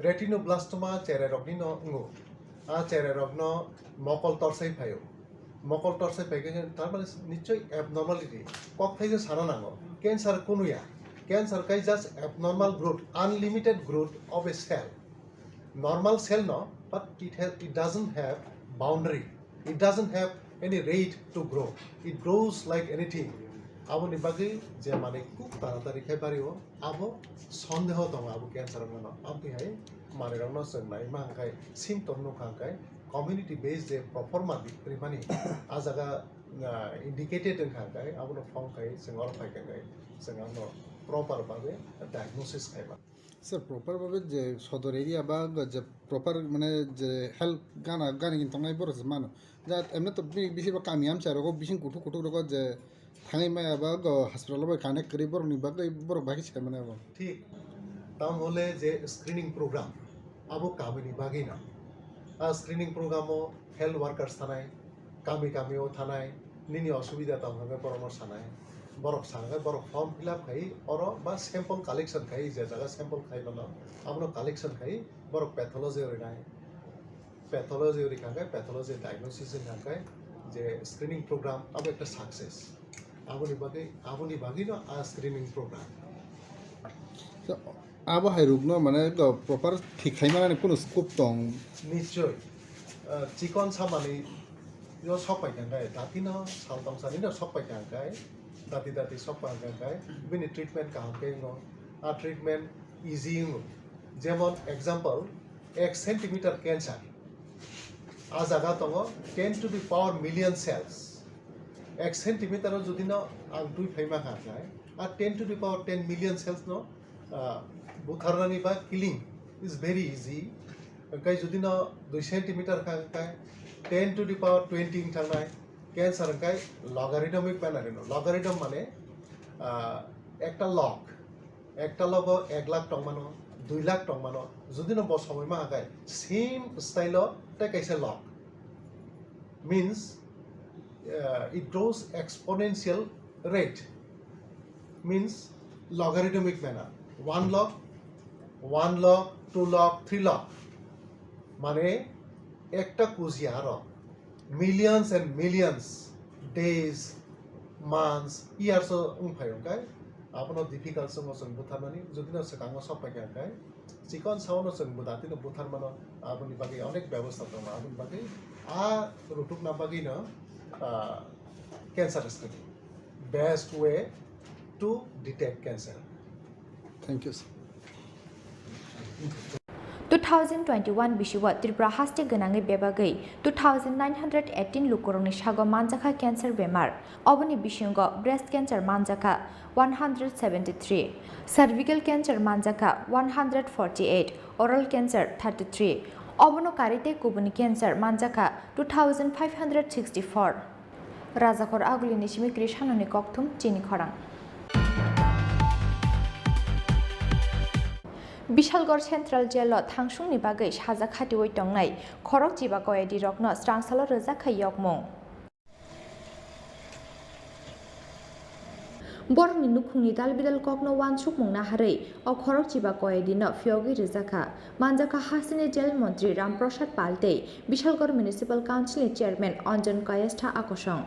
Retinoblastoma চেরাইরকনি no wngo. A চেরাইরকno mokol torsai phaio. Mokol torsai phaikhe তার মানে নিশ্চয়ই অ্যাবনর্মালিটি। ককথাই যে সারা নাঙো, ক্যান্সার কোনুয়া। ক্যান্সার কাই just abnormal growth, unlimited growth of a cell. Normal cell no, but it has, it doesn't have boundary. It doesn't have any rate to grow. It grows like anything. Aboni bagwi je mane kuk taratari khai bario, abo sondeho tongo abo cancer wngmano. Aboni hai manwi rokno chwng nai ma hwnkhe symptom nukha hwnkhe community based je proforma di rimani a jaga ah, indicated wngkha hwnkhe abono phone khai chwng oro phaikha hwnkhe chwng abono proper bagwi diagnosis khaiba. Sir, proper babe je sodor area ba go je proper mane je health gana gani gini tongnai borok se mano. Ja emne to bi- bisi ba kami amcha rogo bising kuthuk kuthuk rogo je thangwi maya ba go hospital bai connect kwrwi borok ni bagwi borok bai sai mane abo. ঠিক, তাহলে যে screening programme abo kamini bagwi no. A screening program o health workers thanai, kami kami o thanai, nini osubida tong hwnwi borokno sanai. Borok sanai, borok form fill up khai oro ba sample collection khai, je jaga sample khai mano, abono collection khai borok pathology rinai. Pathology uri kha khe, pathology diagnosis wng kha khe je screening program abo ekta success. Aboni bagwi, aboni bagwi no a screening program. So, abo hai rukno mane go proper thik khai manani kunu scope tong. Nischoi, ah, chikon samani yo sok pai kha khe, dati no sal tong sani no sok pai kha khe, dati dati sok pai kha khe, bini treatment kaham khe no, a treatment easy wng. Jemon example, ek centimeter cancer, a jaga tongo ten to the power million cells. Ek centimeter o jodi no ang twi phaima kha khe, a ten to the power ten million cells no, ah, butharnani ba killing is very easy. Hwnkhe jodi no dui centimeter kha khe ten to the power twenty wng thangnai cancer hwnkhe logarithmic manner no. Logarithm mane, ah, ekta log, ekta logo ek lakh tongmano, dui lakh tongmano, jodi no bo somoi ma khe same style o tei kaisa log, means, uh, it grows exponential rate, means logarithmic manner, one log, one log, two log, three log, mane ekta kuji aro millions and millions days, months, years o wng phai hwnkhe abono difficult chwngo chwng butharmani, jodi no swkango sok phaikha hwnkhe chikon saono chwng bo dati no butharmano, aboni bagwi onek bebosta tongo, aboni bagwi a rutukna bagwi no, ah, cancer screening best way to detect cancer. Thank you, sir. Two thousand twenty-one bisio Tripura haste gwnangwi bebagwi two thousand nine hundred eighteen lukurokni sago manjakha cancer bemar. Oboni bisingo breast cancer manjakha one hundred seventy-three, cervical cancer manjakha one hundred forty-eight, oral cancer thirty-three, obono karwi tei kubuni cancer manjakha two thousand five hundred sixty-four. Rajakhor Agulini simi Krishanoni kokthum chini khorang. Bishalgarh Central Jail-o thangsungni bagwi saja khatiwi tongnai khorok chiba koyadi rokno swrangsalo rwjak kha yokmung. Borokni nukhungni dalbidal kokno uansukmung naharwi o khorok chiba koyadino phiyogwi rwjakha. Manjakha hasteni jail montri Ram Prasad Pal tei Bishalgarh Municipal Council ni Chairman Anjan Kayastha Akosong.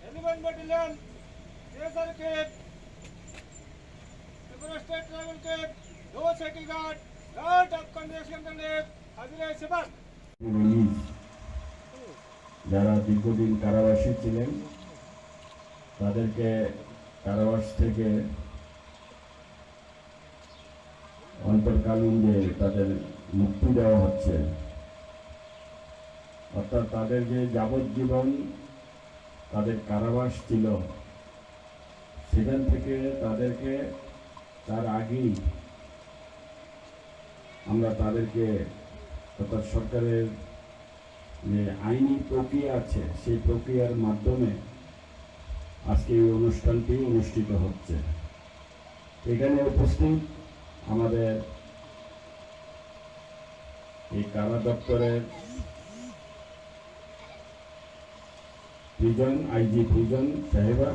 Eleven Battalion, T S R K, Tripura State Tribal Camp, Lower Saikighaghat, Guard of Conservation Camp, Hazira Sevan. Release, যারা দীর্ঘদিন কারাবাসী ছিলেন, তাদেরকে কারাবাস থেকে অন্তর্কালীন যে তাদের মুক্তি দেওয়া হচ্ছে, অর্থাৎ তাদের যে যাবজ্জীবন তাদের কারাবাস ছিল, সেখান থেকে তাদেরকে, তার আগেই আমরা তাদেরকে, অর্থাৎ সরকারের যে আইনি প্রক্রিয়া আছে, সেই প্রক্রিয়ার মাধ্যমে আজকে এই অনুষ্ঠানটি অনুষ্ঠিত হচ্ছে। এখানে উপস্থিত আমাদের এই কারা দপ্তরের প্রিজন, আইজি প্রিজন সাহেবা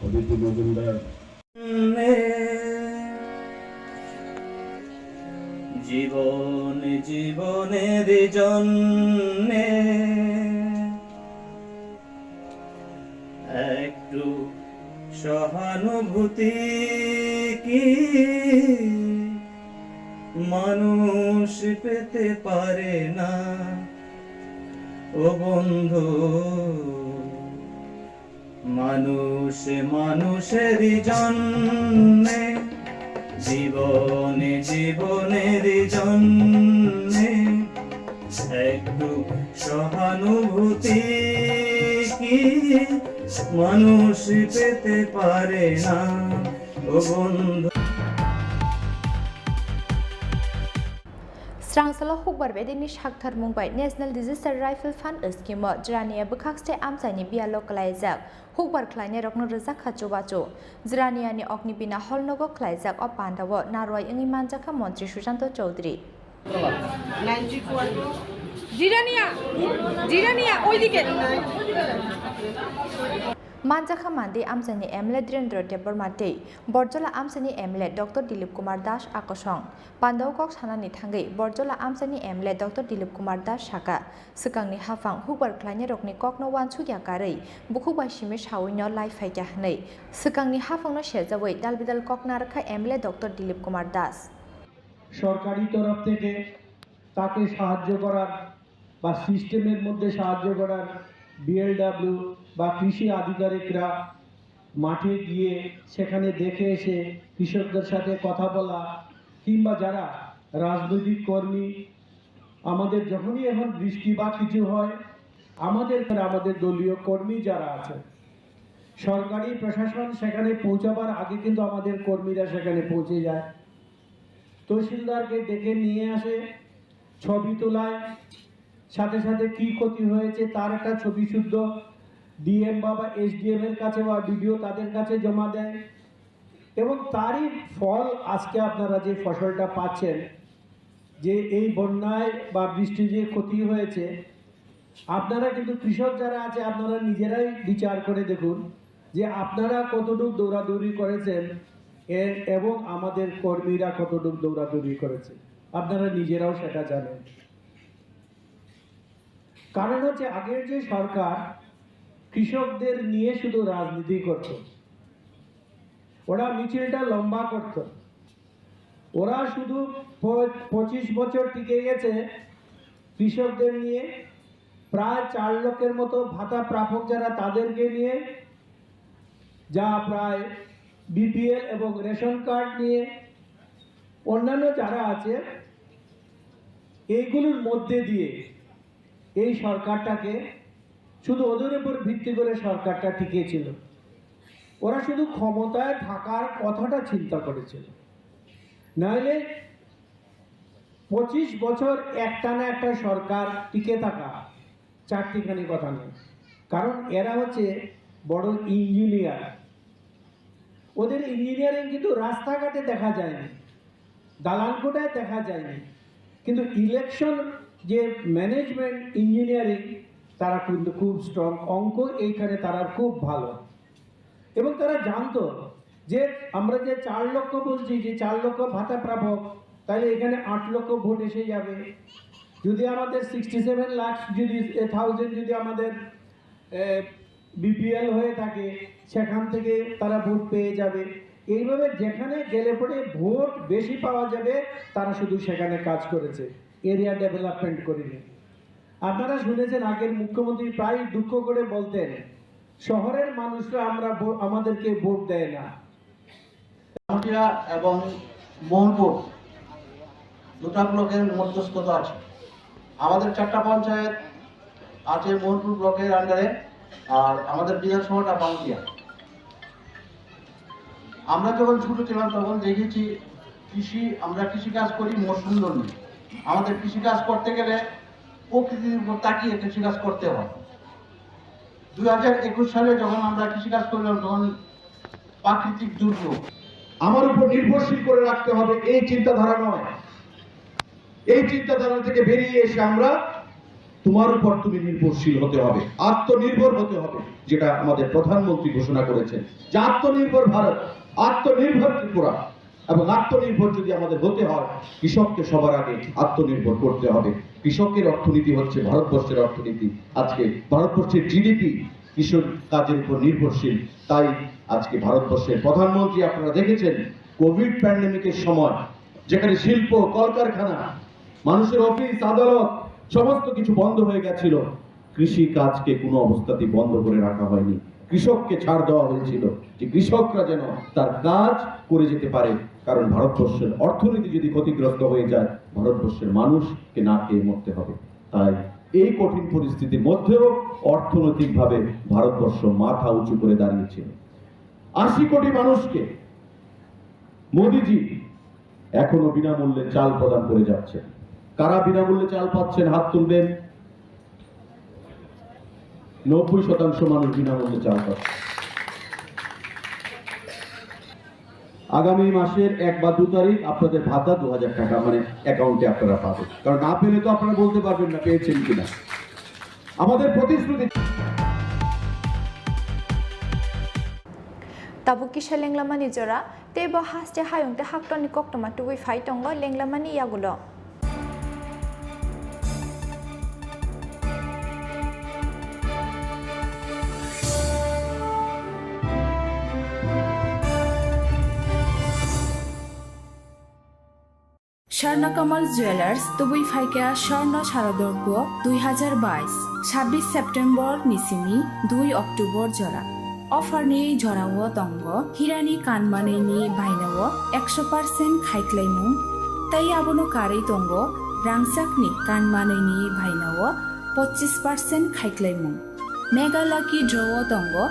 অদিতি মজুমদার। জীবন জীবনের জন্যে একটু সহানুভূতি কি মানুষ পেতে পারে না? ও বন্ধু, মানুষ মানুষের জন্যে, জীবনে জীবনের জন্যে একটু সহানুভূতি কি মানুষ পেতে পারে না? ও বন্ধু। Swrangsalo hukbar bedekni sakthar mung bai National Disaster Rifle Fund scheme-o Jirania bwkhak stai amchaini biyalo kwlaijak. Hukbar khlainairokno rwjak kha chubachu. Jiraniani Ognibina hall nogo khlaijak o pandao narwai wngwi manjakha Montri Sushanta Chowdhury. Jirania, জিরানিয়া, ওইদিকে। Manjakha mandi amchaini M L A Dhirendra Debbarma tei Borjola amchaini M L A Doctor Dilip Kumar Das Akosong. Pandao kok sanani thangwi Borjola amchaini M L A Doctor Dilip Kumar Das sakha, swkangni haphang hukbar khlainairokni kokno uansukya karwi bukhuk bai simi sawino lai phaikha hwnwi swkangni haphangno sejawi dalbidal kok narwkha M L A Doctor Dilip Kumar Das. সরকারি তরফ থেকে তাকে সাহায্য করার বা সিস্টেমের মধ্যে সাহায্য করার বিএলডব্লিউ বা কৃষি আধিকারিকরা মাঠে গিয়ে সেখানে দেখে এসে কৃষকদের সাথে কথা বলা, কিংবা যারা রাজনৈতিক কর্মী, আমাদের যখনই এখন বৃষ্টি বা কিছু হয়, আমাদের, আমাদের দলীয় কর্মী যারা আছেন, সরকারি প্রশাসন সেখানে পৌঁছাবার আগে কিন্তু আমাদের কর্মীরা সেখানে পৌঁছে যায়। তহসিলদারকে ডেকে নিয়ে আসে, ছবি তোলায়, সাথে সাথে কি ক্ষতি হয়েছে তার একটা ছবি শুদ্ধ ডিএম বা, বা এসডিএম এর কাছে বা বিডিও তাদের কাছে জমা দেয়। এবং তারই ফল আজকে আপনারা যে ফসলটা পাচ্ছেন, যে এই বন্যায় বা বৃষ্টি যে ক্ষতি হয়েছে, আপনারা কিন্তু কৃষক যারা আছে, আপনারা নিজেরাই বিচার করে দেখুন যে আপনারা কতটুকু দৌড়াদৌড়ি করেছেন এ-, এবং আমাদের কর্মীরা কতটুকু দৌড়াদৌড়ি করেছে, আপনারা নিজেরাও সেটা জানেন। কারণ হচ্ছে, আগের যে সরকার কৃষকদের নিয়ে শুধু রাজনীতি করত, ওরা মিছিলটা লম্বা করত। ওরা শুধু প-, পঁচিশ বছর টিকে গেছে কৃষকদের নিয়ে, প্রায় চার লক্ষের মতো ভাতা প্রাপক যারা, তাদেরকে নিয়ে, যা প্রায় বিপিএল এবং রেশন কার্ড নিয়ে অন্যান্য যারা আছে, এইগুলোর মধ্যে দিয়ে এই সরকারটাকে, শুধু ওদের উপর ভিত্তি করে সরকারটা টিকেছিল। ওরা শুধু ক্ষমতায় থাকার কথাটা চিন্তা করেছিল। নাইলে পঁচিশ বছর একটানা একটা সরকার টিকে থাকা চারটিখানি কথা নয়। কারণ এরা হচ্ছে বড় ইঞ্জিনিয়ার। ওদের ইঞ্জিনিয়ারিং কিন্তু রাস্তাঘাটে দেখা যায়নি, দালান কোঠায় দেখা যায়নি, কিন্তু ইলেকশন যে ম্যানেজমেন্ট ইঞ্জিনিয়ারিং, তারা কিন্তু খুব স্ট্রং। অঙ্ক এইখানে তারা খুব ভালো। এবং তারা জানতো যে আমরা যে চার লক্ষ বলছি, যে চার লক্ষ ভাতা প্রাপক, তাহলে এখানে আট লক্ষ ভোট এসে যাবে। যদি আমাদের সিক্সটি সেভেন লাখ যদি, এ, থাউজেন্ড যদি আমাদের, এ, বিপিএল হয়ে থাকে, সেখান থেকে তারা ভোট পেয়ে যাবে। এইভাবে যেখানে গেলে পরে ভোট বেশি পাওয়া যাবে, তারা শুধু সেখানে কাজ করেছে, এরিয়া ডেভেলপমেন্ট করেনি। আপনারা শুনেছেন, আগের মুখ্যমন্ত্রী প্রায় দুঃখ করে বলতেন, "শহরের মানুষরা আমরা ভো-, আমাদেরকে ভোট দেয় না।" কামারহাটি এবং মোহনপুর দুটা ব্লকের মধ্যস্থতা আছে। আমাদের চারটা পঞ্চায়েত আছে মোহনপুর ব্লকের আন্ডারে, আর আমাদের বিধানসভাটা পাংশিয়া। আমরা যখন ছোট ছিলাম তখন দেখেছি কৃষি, আমরা কৃষিকাজ করি মরশুম ধরে। আমাদের কৃষিকাজ করতে গেলে প্রকৃতির উপর তাকিয়ে কৃষিকাজ করতে হয়। দুই হাজার একুশ সালে যখন আমরা কৃষিকাজ করলাম তখন প্রাকৃতিক দুর্যোগ। আমার উপর নির্ভরশীল করে রাখতে হবে, এই চিন্তাধারা নয়। এই চিন্তাধারা থেকে বেরিয়ে এসে আমরা তোমার উপর তুমি নির্ভরশীল হতে হবে, আত্মনির্ভর হতে হবে, যেটা আমাদের প্রধানমন্ত্রী ঘোষণা করেছেন যে আত্মনির্ভর ভারত, আত্মনির্ভর ত্রিপুরা। এবং আত্মনির্ভর যদি আমাদের হতে হয়, কৃষককে সবার আগে আত্মনির্ভর করতে হবে। কৃষকের অর্থনীতি হচ্ছে ভারতবর্ষের অর্থনীতি। আজকে ভারতবর্ষের জিডিপি কৃষক কাজের উপর নির্ভরশীল। তাই আজকে ভারতবর্ষের প্রধানমন্ত্রী, আপনারা দেখেছেন, কোভিড প্যান্ডেমিকের সময় যেখানে শিল্প, কলকারখানা, মানুষের অফিস, আদালত, সমস্ত কিছু বন্ধ হয়ে গেছিল, কৃষি কাজকে কোনো অবস্থাতেই বন্ধ করে রাখা হয়নি। কৃষককে ছাড় দেওয়া হয়েছিল যে কৃষকরা যেন তার কাজ করে যেতে পারে, কারণ ভারতবর্ষের অর্থনীতি যদি ক্ষতিগ্রস্ত হয়ে যায়, ভারতবর্ষের মানুষকে না খেয়ে মরতে হবে। তাই এই কঠিন পরিস্থিতির মধ্যেও অর্থনৈতিকভাবে ভারতবর্ষ মাথা উঁচু করে দাঁড়িয়েছিল। আশি কোটি মানুষকে মোদিজি এখনো বিনামূল্যে চাল প্রদান করে যাচ্ছেন। কারা বিনামূল্যে চাল পাচ্ছেন, হাত তুলবেন। নব্বই শতাংশ মানুষ বিনামূল্যে চাল পাচ্ছেন। আগামী মাসের এক বা দু তারিখ আপনাদের ভাতা দু হাজার টাকা, মানে, অ্যাকাউন্টে আপনারা পাবেন। কারণ না পেলে তো আপনারা বলতে পারবেন না পেয়েছেন কিনা। আমাদের প্রতিশ্রুতি। Tabuk kisa lenglamani jora, tei bo haste hayung tei haktorni koktwma tubui phai tongo lenglamani yagulo. Swarna Kamal Jewellers, tubui phaikha Swarna Sharadorpo dui hajar bais, sabbish September ni simi dui October jora. Offer ni jorao tongo hirani kanmanwini bainao ekso percent khaiklaimung, tei abono karwi tongo rangchakni kanmanwini bainao pochis percent khaiklaimung. Mega Lucky Draw o tongo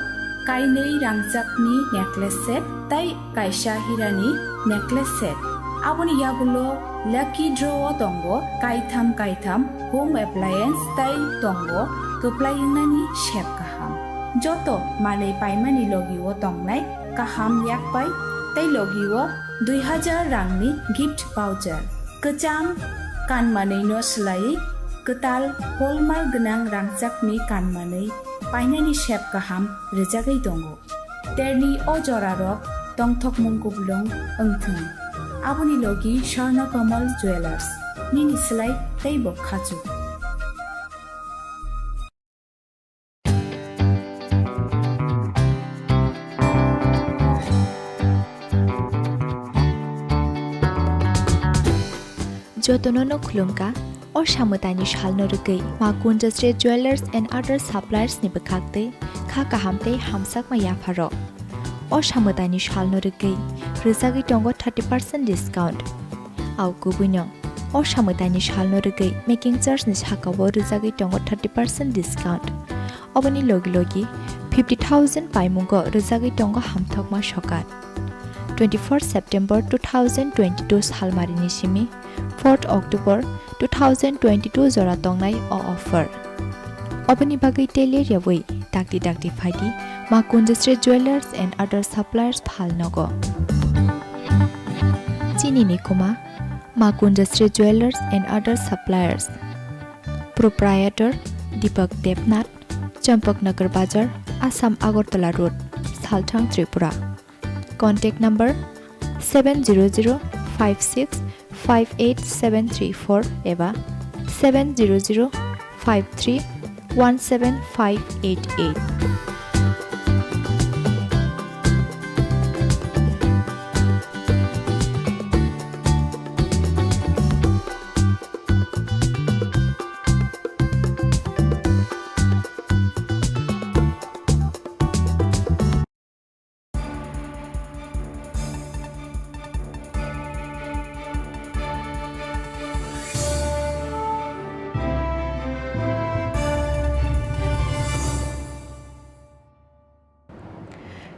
kainwi rangchakni necklace set tei kaisa hirani necklace set. Aboni yagulo Lucky Draw o tongo kaitham kaitham home appliance tei tongo kwplai wngnani sep kaham. Joto manwi paimani logi o tongnai kaham yakpai tei logi o dui hajar rangni gift voucher. Kwcham kanmanwino swlaiwi kwtal hallmark gwnang rangchakni kanmanwi painani sep kaham rwjagwi tongo. Terni o jorarok tongthokmung kuplung wngthung. Aboni logi Swarna Kamal Jewellers, nini swlai teibo khachuk. Jotono no khulumkha, o samwtaini salno rwgwi ma Kundasri Jewellers and Other Suppliers ni bwkhak twi kha kaham tei hamjakma yapharo. O samwtaini salno rwgwi rwjagwi tongo thirty percent discount. Au kubuino o samwtaini salno rwgwi making charge ni sakao rwjagwi tongo thirty percent discount. Oboni logi logi fifty thousand paimungo rwjagwi tongo hamthokma sokat. Twenty-four September two thousand twenty-two salmarini simi fourth October two thousand twenty-two jora tongnai o offer. Oboni bagwi tei ler yawi dakti dakti phaidi Ma Kunjasri Jewellers and Other Suppliers Phalnogo. Chini ni kuma Ma Kunjasri Jewellers and Other Suppliers. Proprietor Deepak Debnath, Champaknagar Bazar, Assam Agartala Road, Salthang, Tripura. Contact number seven zero zero five six five eight seven three four eba seven zero zero five three one seven five eight eight.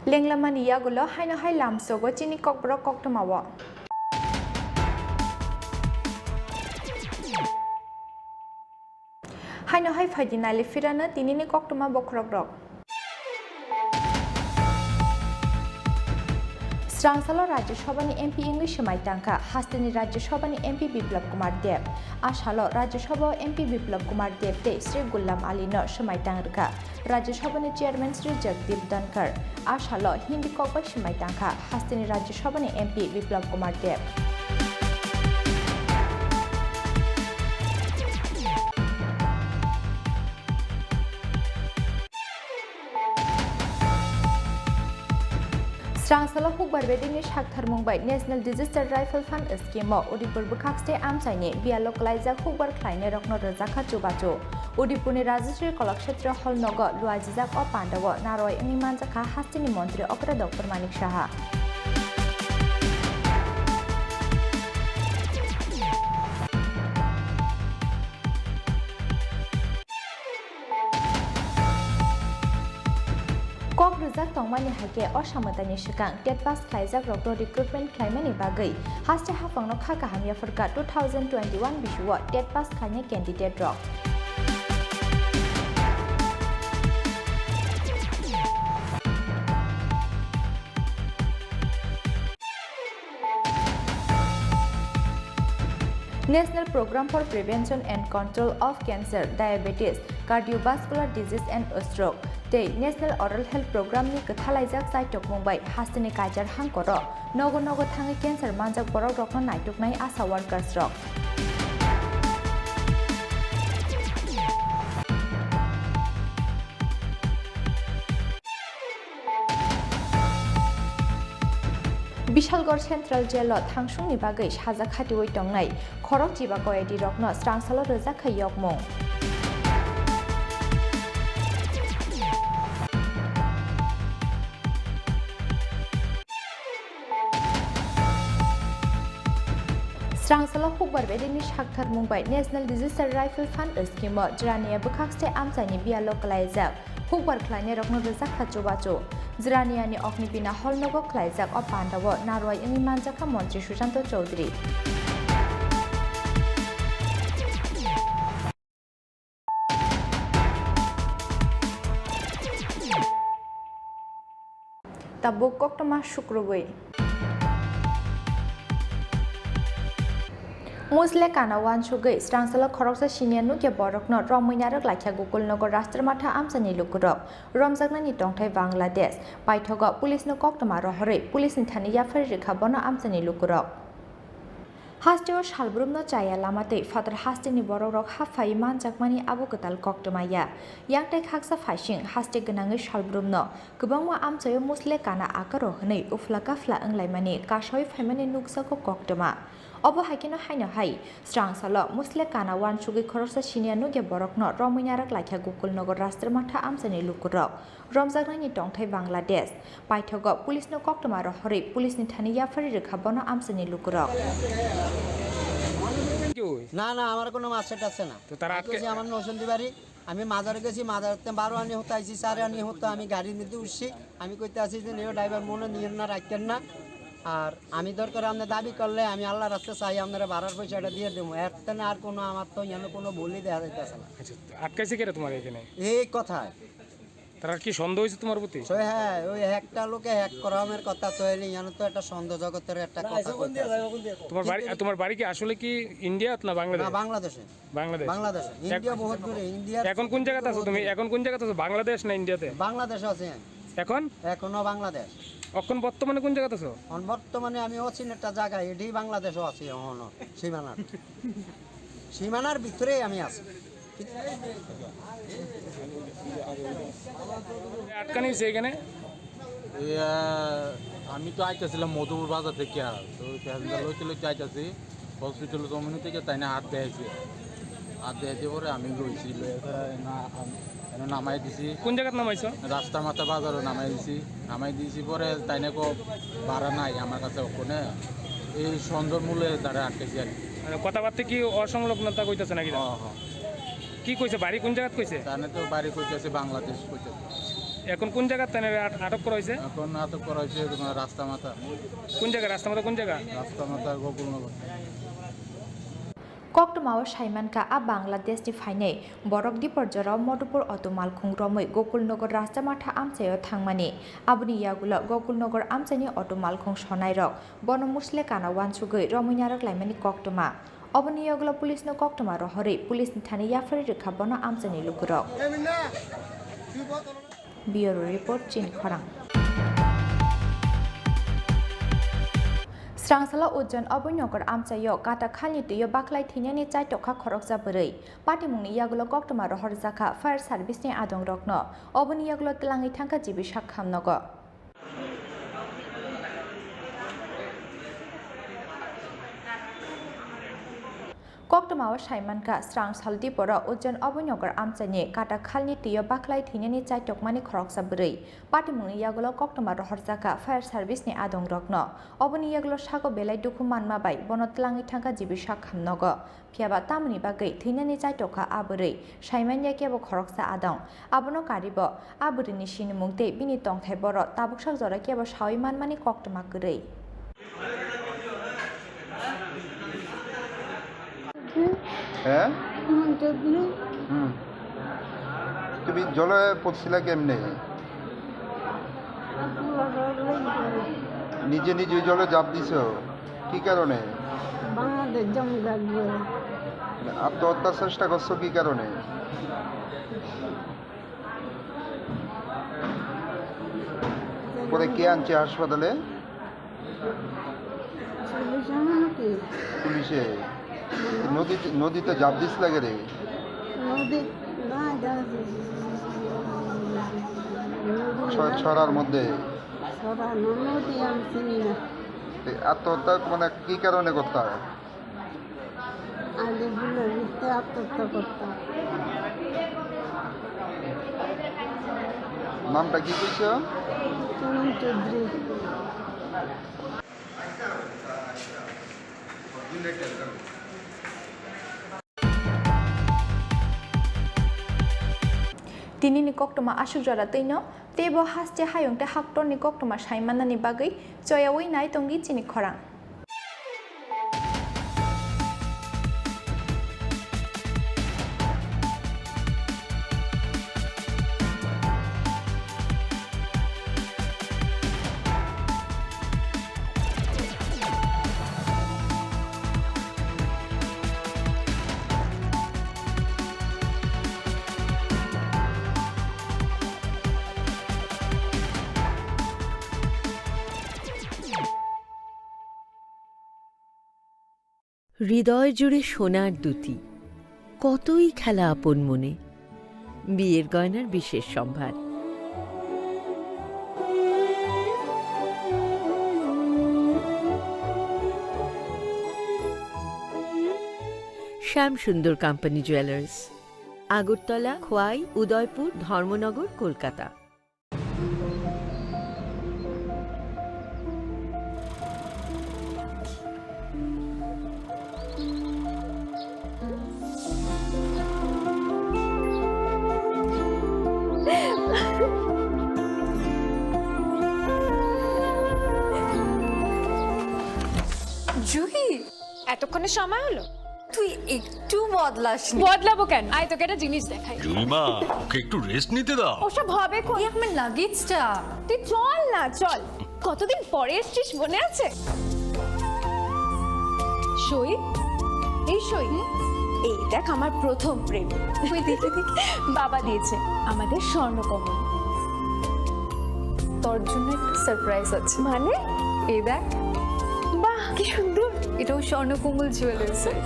Lenglamani yagulo haino hai lamsogo chini kokborok koktwmao. Haino hai phaidi nailifirano tinini koktwma bokhorokrok. Srangsalo Rajya Sabhani M P wngwi swmai tangkha hasteni Rajya Sabhani M P Biplab Kumar Deb. A salo Rajya Sabhao M P Biplab Kumar Deb tei Shri Ghulam Alino swmai tang rwkha Rajya Sabhani Chairman Shri Jagdeep Dhankhar. A salo Hindi kokbai swmai tangkha hasteni Rajya Sabhani M P Biplab Kumar Deb. Srangsalo hukbar bedekni saktharmung bai National Disaster Rifle Fund Scheme o Udaipur bwkhakste amchaini biyalo kwlaijak hukbar khlainairokno rwjakha chubachu. Udaipurni Rajashree Kalakshetra Hall nogo luaijijak o pandao narwai wngwi manjakha hasteni montri okra Doctor Manik Saha. Kok rwjak tongmani hai khe o samwtaini swkang TET pass khlaijak rokno recruitment khlaimani bagwi haste haphangno kha kaham yaphar kha two thousand twenty-one bisuo TET pass khlainai candidate rok. National Program for Prevention and Control of Cancer, Diabetes, Cardiovascular Disease and Stroke tei National Oral Health Program ni kwthalaijak chaitokmung bai hasteni kaichar hangkoro nogo nogo thangwi cancer manjak borok rokno naituknai ASHA workers rok. Bishalgarh Central Jail o thangsungni bagwi saja khatiwi tongnai khorok chiba koyadi rokno srangsalo rwjak kha yokmung. Srangsalo hukbar bedekni saktharmung bai National Disaster Rifle Fund Scheme o Jirania bwkhakste amchaini biyalo kwlaijak hukbar khlainairokno rwjak kha chubachu. Jiraniani Ognibina Hall nogo khlaijak o pandao narwai wngwi manjakha Montri Sushanta Chowdhury. Tabuk koktwma sukrubwi. Musle kana wansugwi srangsalo khoroksa senior nukya borokno romwi narwk laikha Gokulnagar Rastrimatha amchaini lukurok. Romjaknani tongthai Bangladesh. Paithogo police no koktwma rohorwi police ni thani yaphari rikha bono amchaini lukurok. Hasteo salbrumno chaya lama tei phatar hasteni borokrok hap phaiwi manjakmani abo kwtal koktwma ya. Yang tei khaksa phaising haste gwnangwi salbrumno kwbangma amchaio musle kana akaro hwnwi uphla kaphla wnglaimani kasawi phaimani nukjago koktwma. Obo hai kheno haino hai, srang salo Musle kana wansugwi khoroksa siniya nukya borokno romwi narwk laikha Gokulnagar Rashtramatha amchaini lukurok. Romjaknani tongthai Bangladesh. Paithago police no koktwma rohorwi police ni thani yapharwi rwkha bono amchaini lukurok. না, না, আমার কোনো মার্কশিট আছে না। তো তারা আমি আটকে কইছি আমার নৌসন্দি বাড়ি, আমি মাজারে গেছি, মাজারেতে বারো আনি হতে আইছি, চারে আনি হতে আমি গাড়ির মধ্যে উঠছি। আমি কইতে আছি যে, "নিও ড্রাইভার মনে নিয়েন না, রাখেন না।" আর আমি দরকার আপনি দাবি করলে আমি আল্লাহর রাস্তায় চাই, আপনারা ভাড়ার পয়সাটা দিয়ে দেবো। এর থেকে আর কোনো আমার তো যেন কোনো ভুলই দেখা যাইতেছে না। আচ্ছা, তো আটকাইছে কেন তোমার এখানে? এই কথায়। তারা কি সন্দেহ হয়েছে তোমার প্রতি? সে হ্যাঁ, ওই একটা লোকে হ্যাক করানোর কথা তো এলি, জানো তো একটা সন্দেহ জগতের একটা কথা কইতাছে। তোমার বাড়ি, তোমার বাড়ি কি আসলে কি ইন্ডিয়াত না না, বাংলাদেশ? বাংলাদেশে। বাংলাদেশ। বাংলাদেশে। এক- ইন্ডিয়া বহুত দূরে, ইন্ডিয়া এখন কোন জায়গাতে আছো তুমি? এখন কোন জায়গাতে আছো? বাংলাদেশ না ইন্ডিয়াতে? বাংলাদেশে আছি আমি। এখন? এখনো বাংলাদেশ। এখন বর্তমানে কোন জায়গাতে আছো? এখন বর্তমানে আমি অচিন একটা জায়গায়, এটি বাংলাদেশও আছি এখনো, সীমানার। সীমানার ভিতরেই আমি আছি। আটকানি হয়েছে এখানে? ইয়া, আমি তো আইতাছিলাম মধুপুর বাজার থেকে, তো প্যাসেঞ্জার লইতে লইতে আইতাছি, হসপিটাল জমিন থেকে তাই না হাত দেখাইছে, হাত দেখাইতে পরে আমি লইছি, লইয়া তারা না, আম-, এনে নামাই দিছি। কোন জায়গাত নামাইছো? রাস্তা মাথা বাজারও নামাই দিছি, নামাই দিছি পরে তাই না কো ভাড়া নাই আমার কাছে ওখানে, এই সন্ধ্যার মূল্যে তারা আটকেছি আর কি। মানে কথাবার্তা কি অসংলগ্নতা কইতাছে নাকি? হ্যাঁ, হ্যাঁ। কি কইছে? বাড়ি কোন জায়গাত কইছে? তানে তো বাড়ি কইতেছে বাংলাদেশ কইতেছে। এখন কোন জায়গাত তানে আট-, আটক করা হয়েছে? এখন আটক করা হয়েছে তোমার রাস্তা মাথা। কোন জায়গা? রাস্তা মাথা কোন জায়গা? রাস্তা মাথা Gokulnagar. Koktwmao saimankha a Bangladesh ni phainai borok Dipor jorao Modupur auto malkhung romwi Gokulnagar Rashtramatha amchaio thangmani. Aboni yagulo Gokulnagar amchaini auto malkhung sonairok bono Musle kana wansugwi romwi narwk laimani koktwma. Oboni yagulo police no koktwma rohorwi police ni thani yapharwi rwkha bono amchaini lukurok. Bureau report, Chini Khorang. Srangsalo Ujjain Abhaynagar amchaio kata khalni twio baklai thwinani chaitokha khoroksa bwrwi. Patimungni yagulo koktwma rohorjakha fire service ni adongrokno. Oboni yagulo twlangwi thangkha G B Sakham nogo. Koktwmao saimankha, srang sal Diporo Ujjain Abhaynagar amchaini kata khalni twio baklai thwinani chaitokmani khoroksa bwrwi. Patimungni yagulo koktwma rohorjakha fire service ni adongrokno. Oboni yagulo sago belai dukhu manma bai bono twlangwi thangkha G B Sakham nogo. Phiyaba tamoni bagwi thwinani chaitokha a bwrwi, saimanya kebo khoroksa adong. Abono karibo a bwrwini sinimung tei bini tongthai boro tabuksak jora kebo sawi manmani koktwma kwrwi. হ্যাঁ? হুম। তুমি জলে পড়ছিলা কেমনে? নিজে নিজে জলে ঝাঁপ দিছো? কি কারণে? বাংলাদেশ জমি লাগবে। আত্মহত্যার চেষ্টা করছো কি কারণে? পরে কে আনছে হাসপাতালে? পুলিশ আনে নাকি? পুলিশে? নদীতে, নদীতে ঝাঁপ দিস লাগে রে? নদী, না, এটা নদী ছ-, না। ছড়ার মধ্যে? ছড়া না, নদী আমি চিনি না। এই আত্মহত্যা মানে কি কারণে করতে হয়? আগে ভুলে যেতে আত্মহত্যা করতাম। নামটা কি কইছো? সুমন Chowdhury. Tinini koktwma aswk jora twino, teibo haste hayung tei haktorni koktwma saimanani bagwi choyaui nai tongdi chini khorang. হৃদয় জুড়ে সোনার দ্যুতি, কতই খেলা আপন মনে, বিয়ের গয়নার বিশেষ সম্ভার। শ্যাম সুন্দর কোম্পানি জুয়েলার্স, আগরতলা, খোয়াই, উদয়পুর, ধর্মনগর, কলকাতা। জুহি, এতক্ষণে সময় হলো? তুই একটু বদলাসনি। বদলাবো কেন? আয়, তোকে একটা জিনিস দেখাই। জুলিমা, ওকে একটু রেস্ট নিতে দাও। ওসব হবে কোন? এই আমার লাগেজটা। তুই চল না, চল। কতদিন পরে এসছিস, মনে আছে? সই, এই সই। এই দেখ, আমার প্রথম প্রেম। ওই দেখে দেখে বাবা দিয়েছে আমাদের স্বর্ণকমল। তোর জন্য একটা সারপ্রাইজ আছে। মানে? এই দেখ। বাহ, কি সুন্দর। এটাও স্বর্ণকমল জুয়েলার্সের।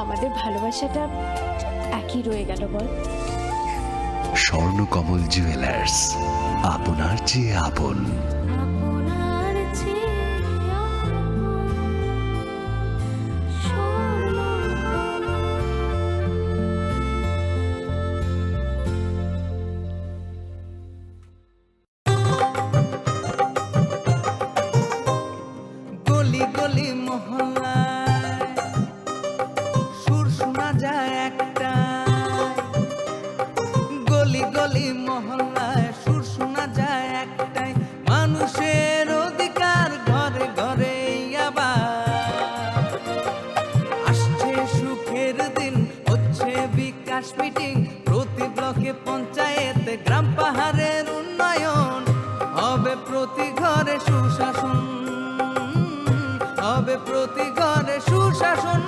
আমাদের ভালোবাসাটা একই রয়ে গেল, বল? স্বর্ণকমল জুয়েলার্স, আপনার চেয়ে আপন। আপনার চেয়ে আপন স্বর্ণকমল। গলি গলি মহল্লায় সুর শোনা যায় একটাই, গলি গলি মহল্লায় সুর শোনা যায় একটাই, মানুষের অধিকার ঘরে ঘরে আবার। আসছে সুখের দিন, হচ্ছে বিকাশ মিটিং, প্রতি ব্লকে পঞ্চায়েতে গ্রাম পাহাড়ের উন্নয়ন, হবে প্রতি ঘরে সুশাসন, হবে প্রতি ঘরে সুশাসন।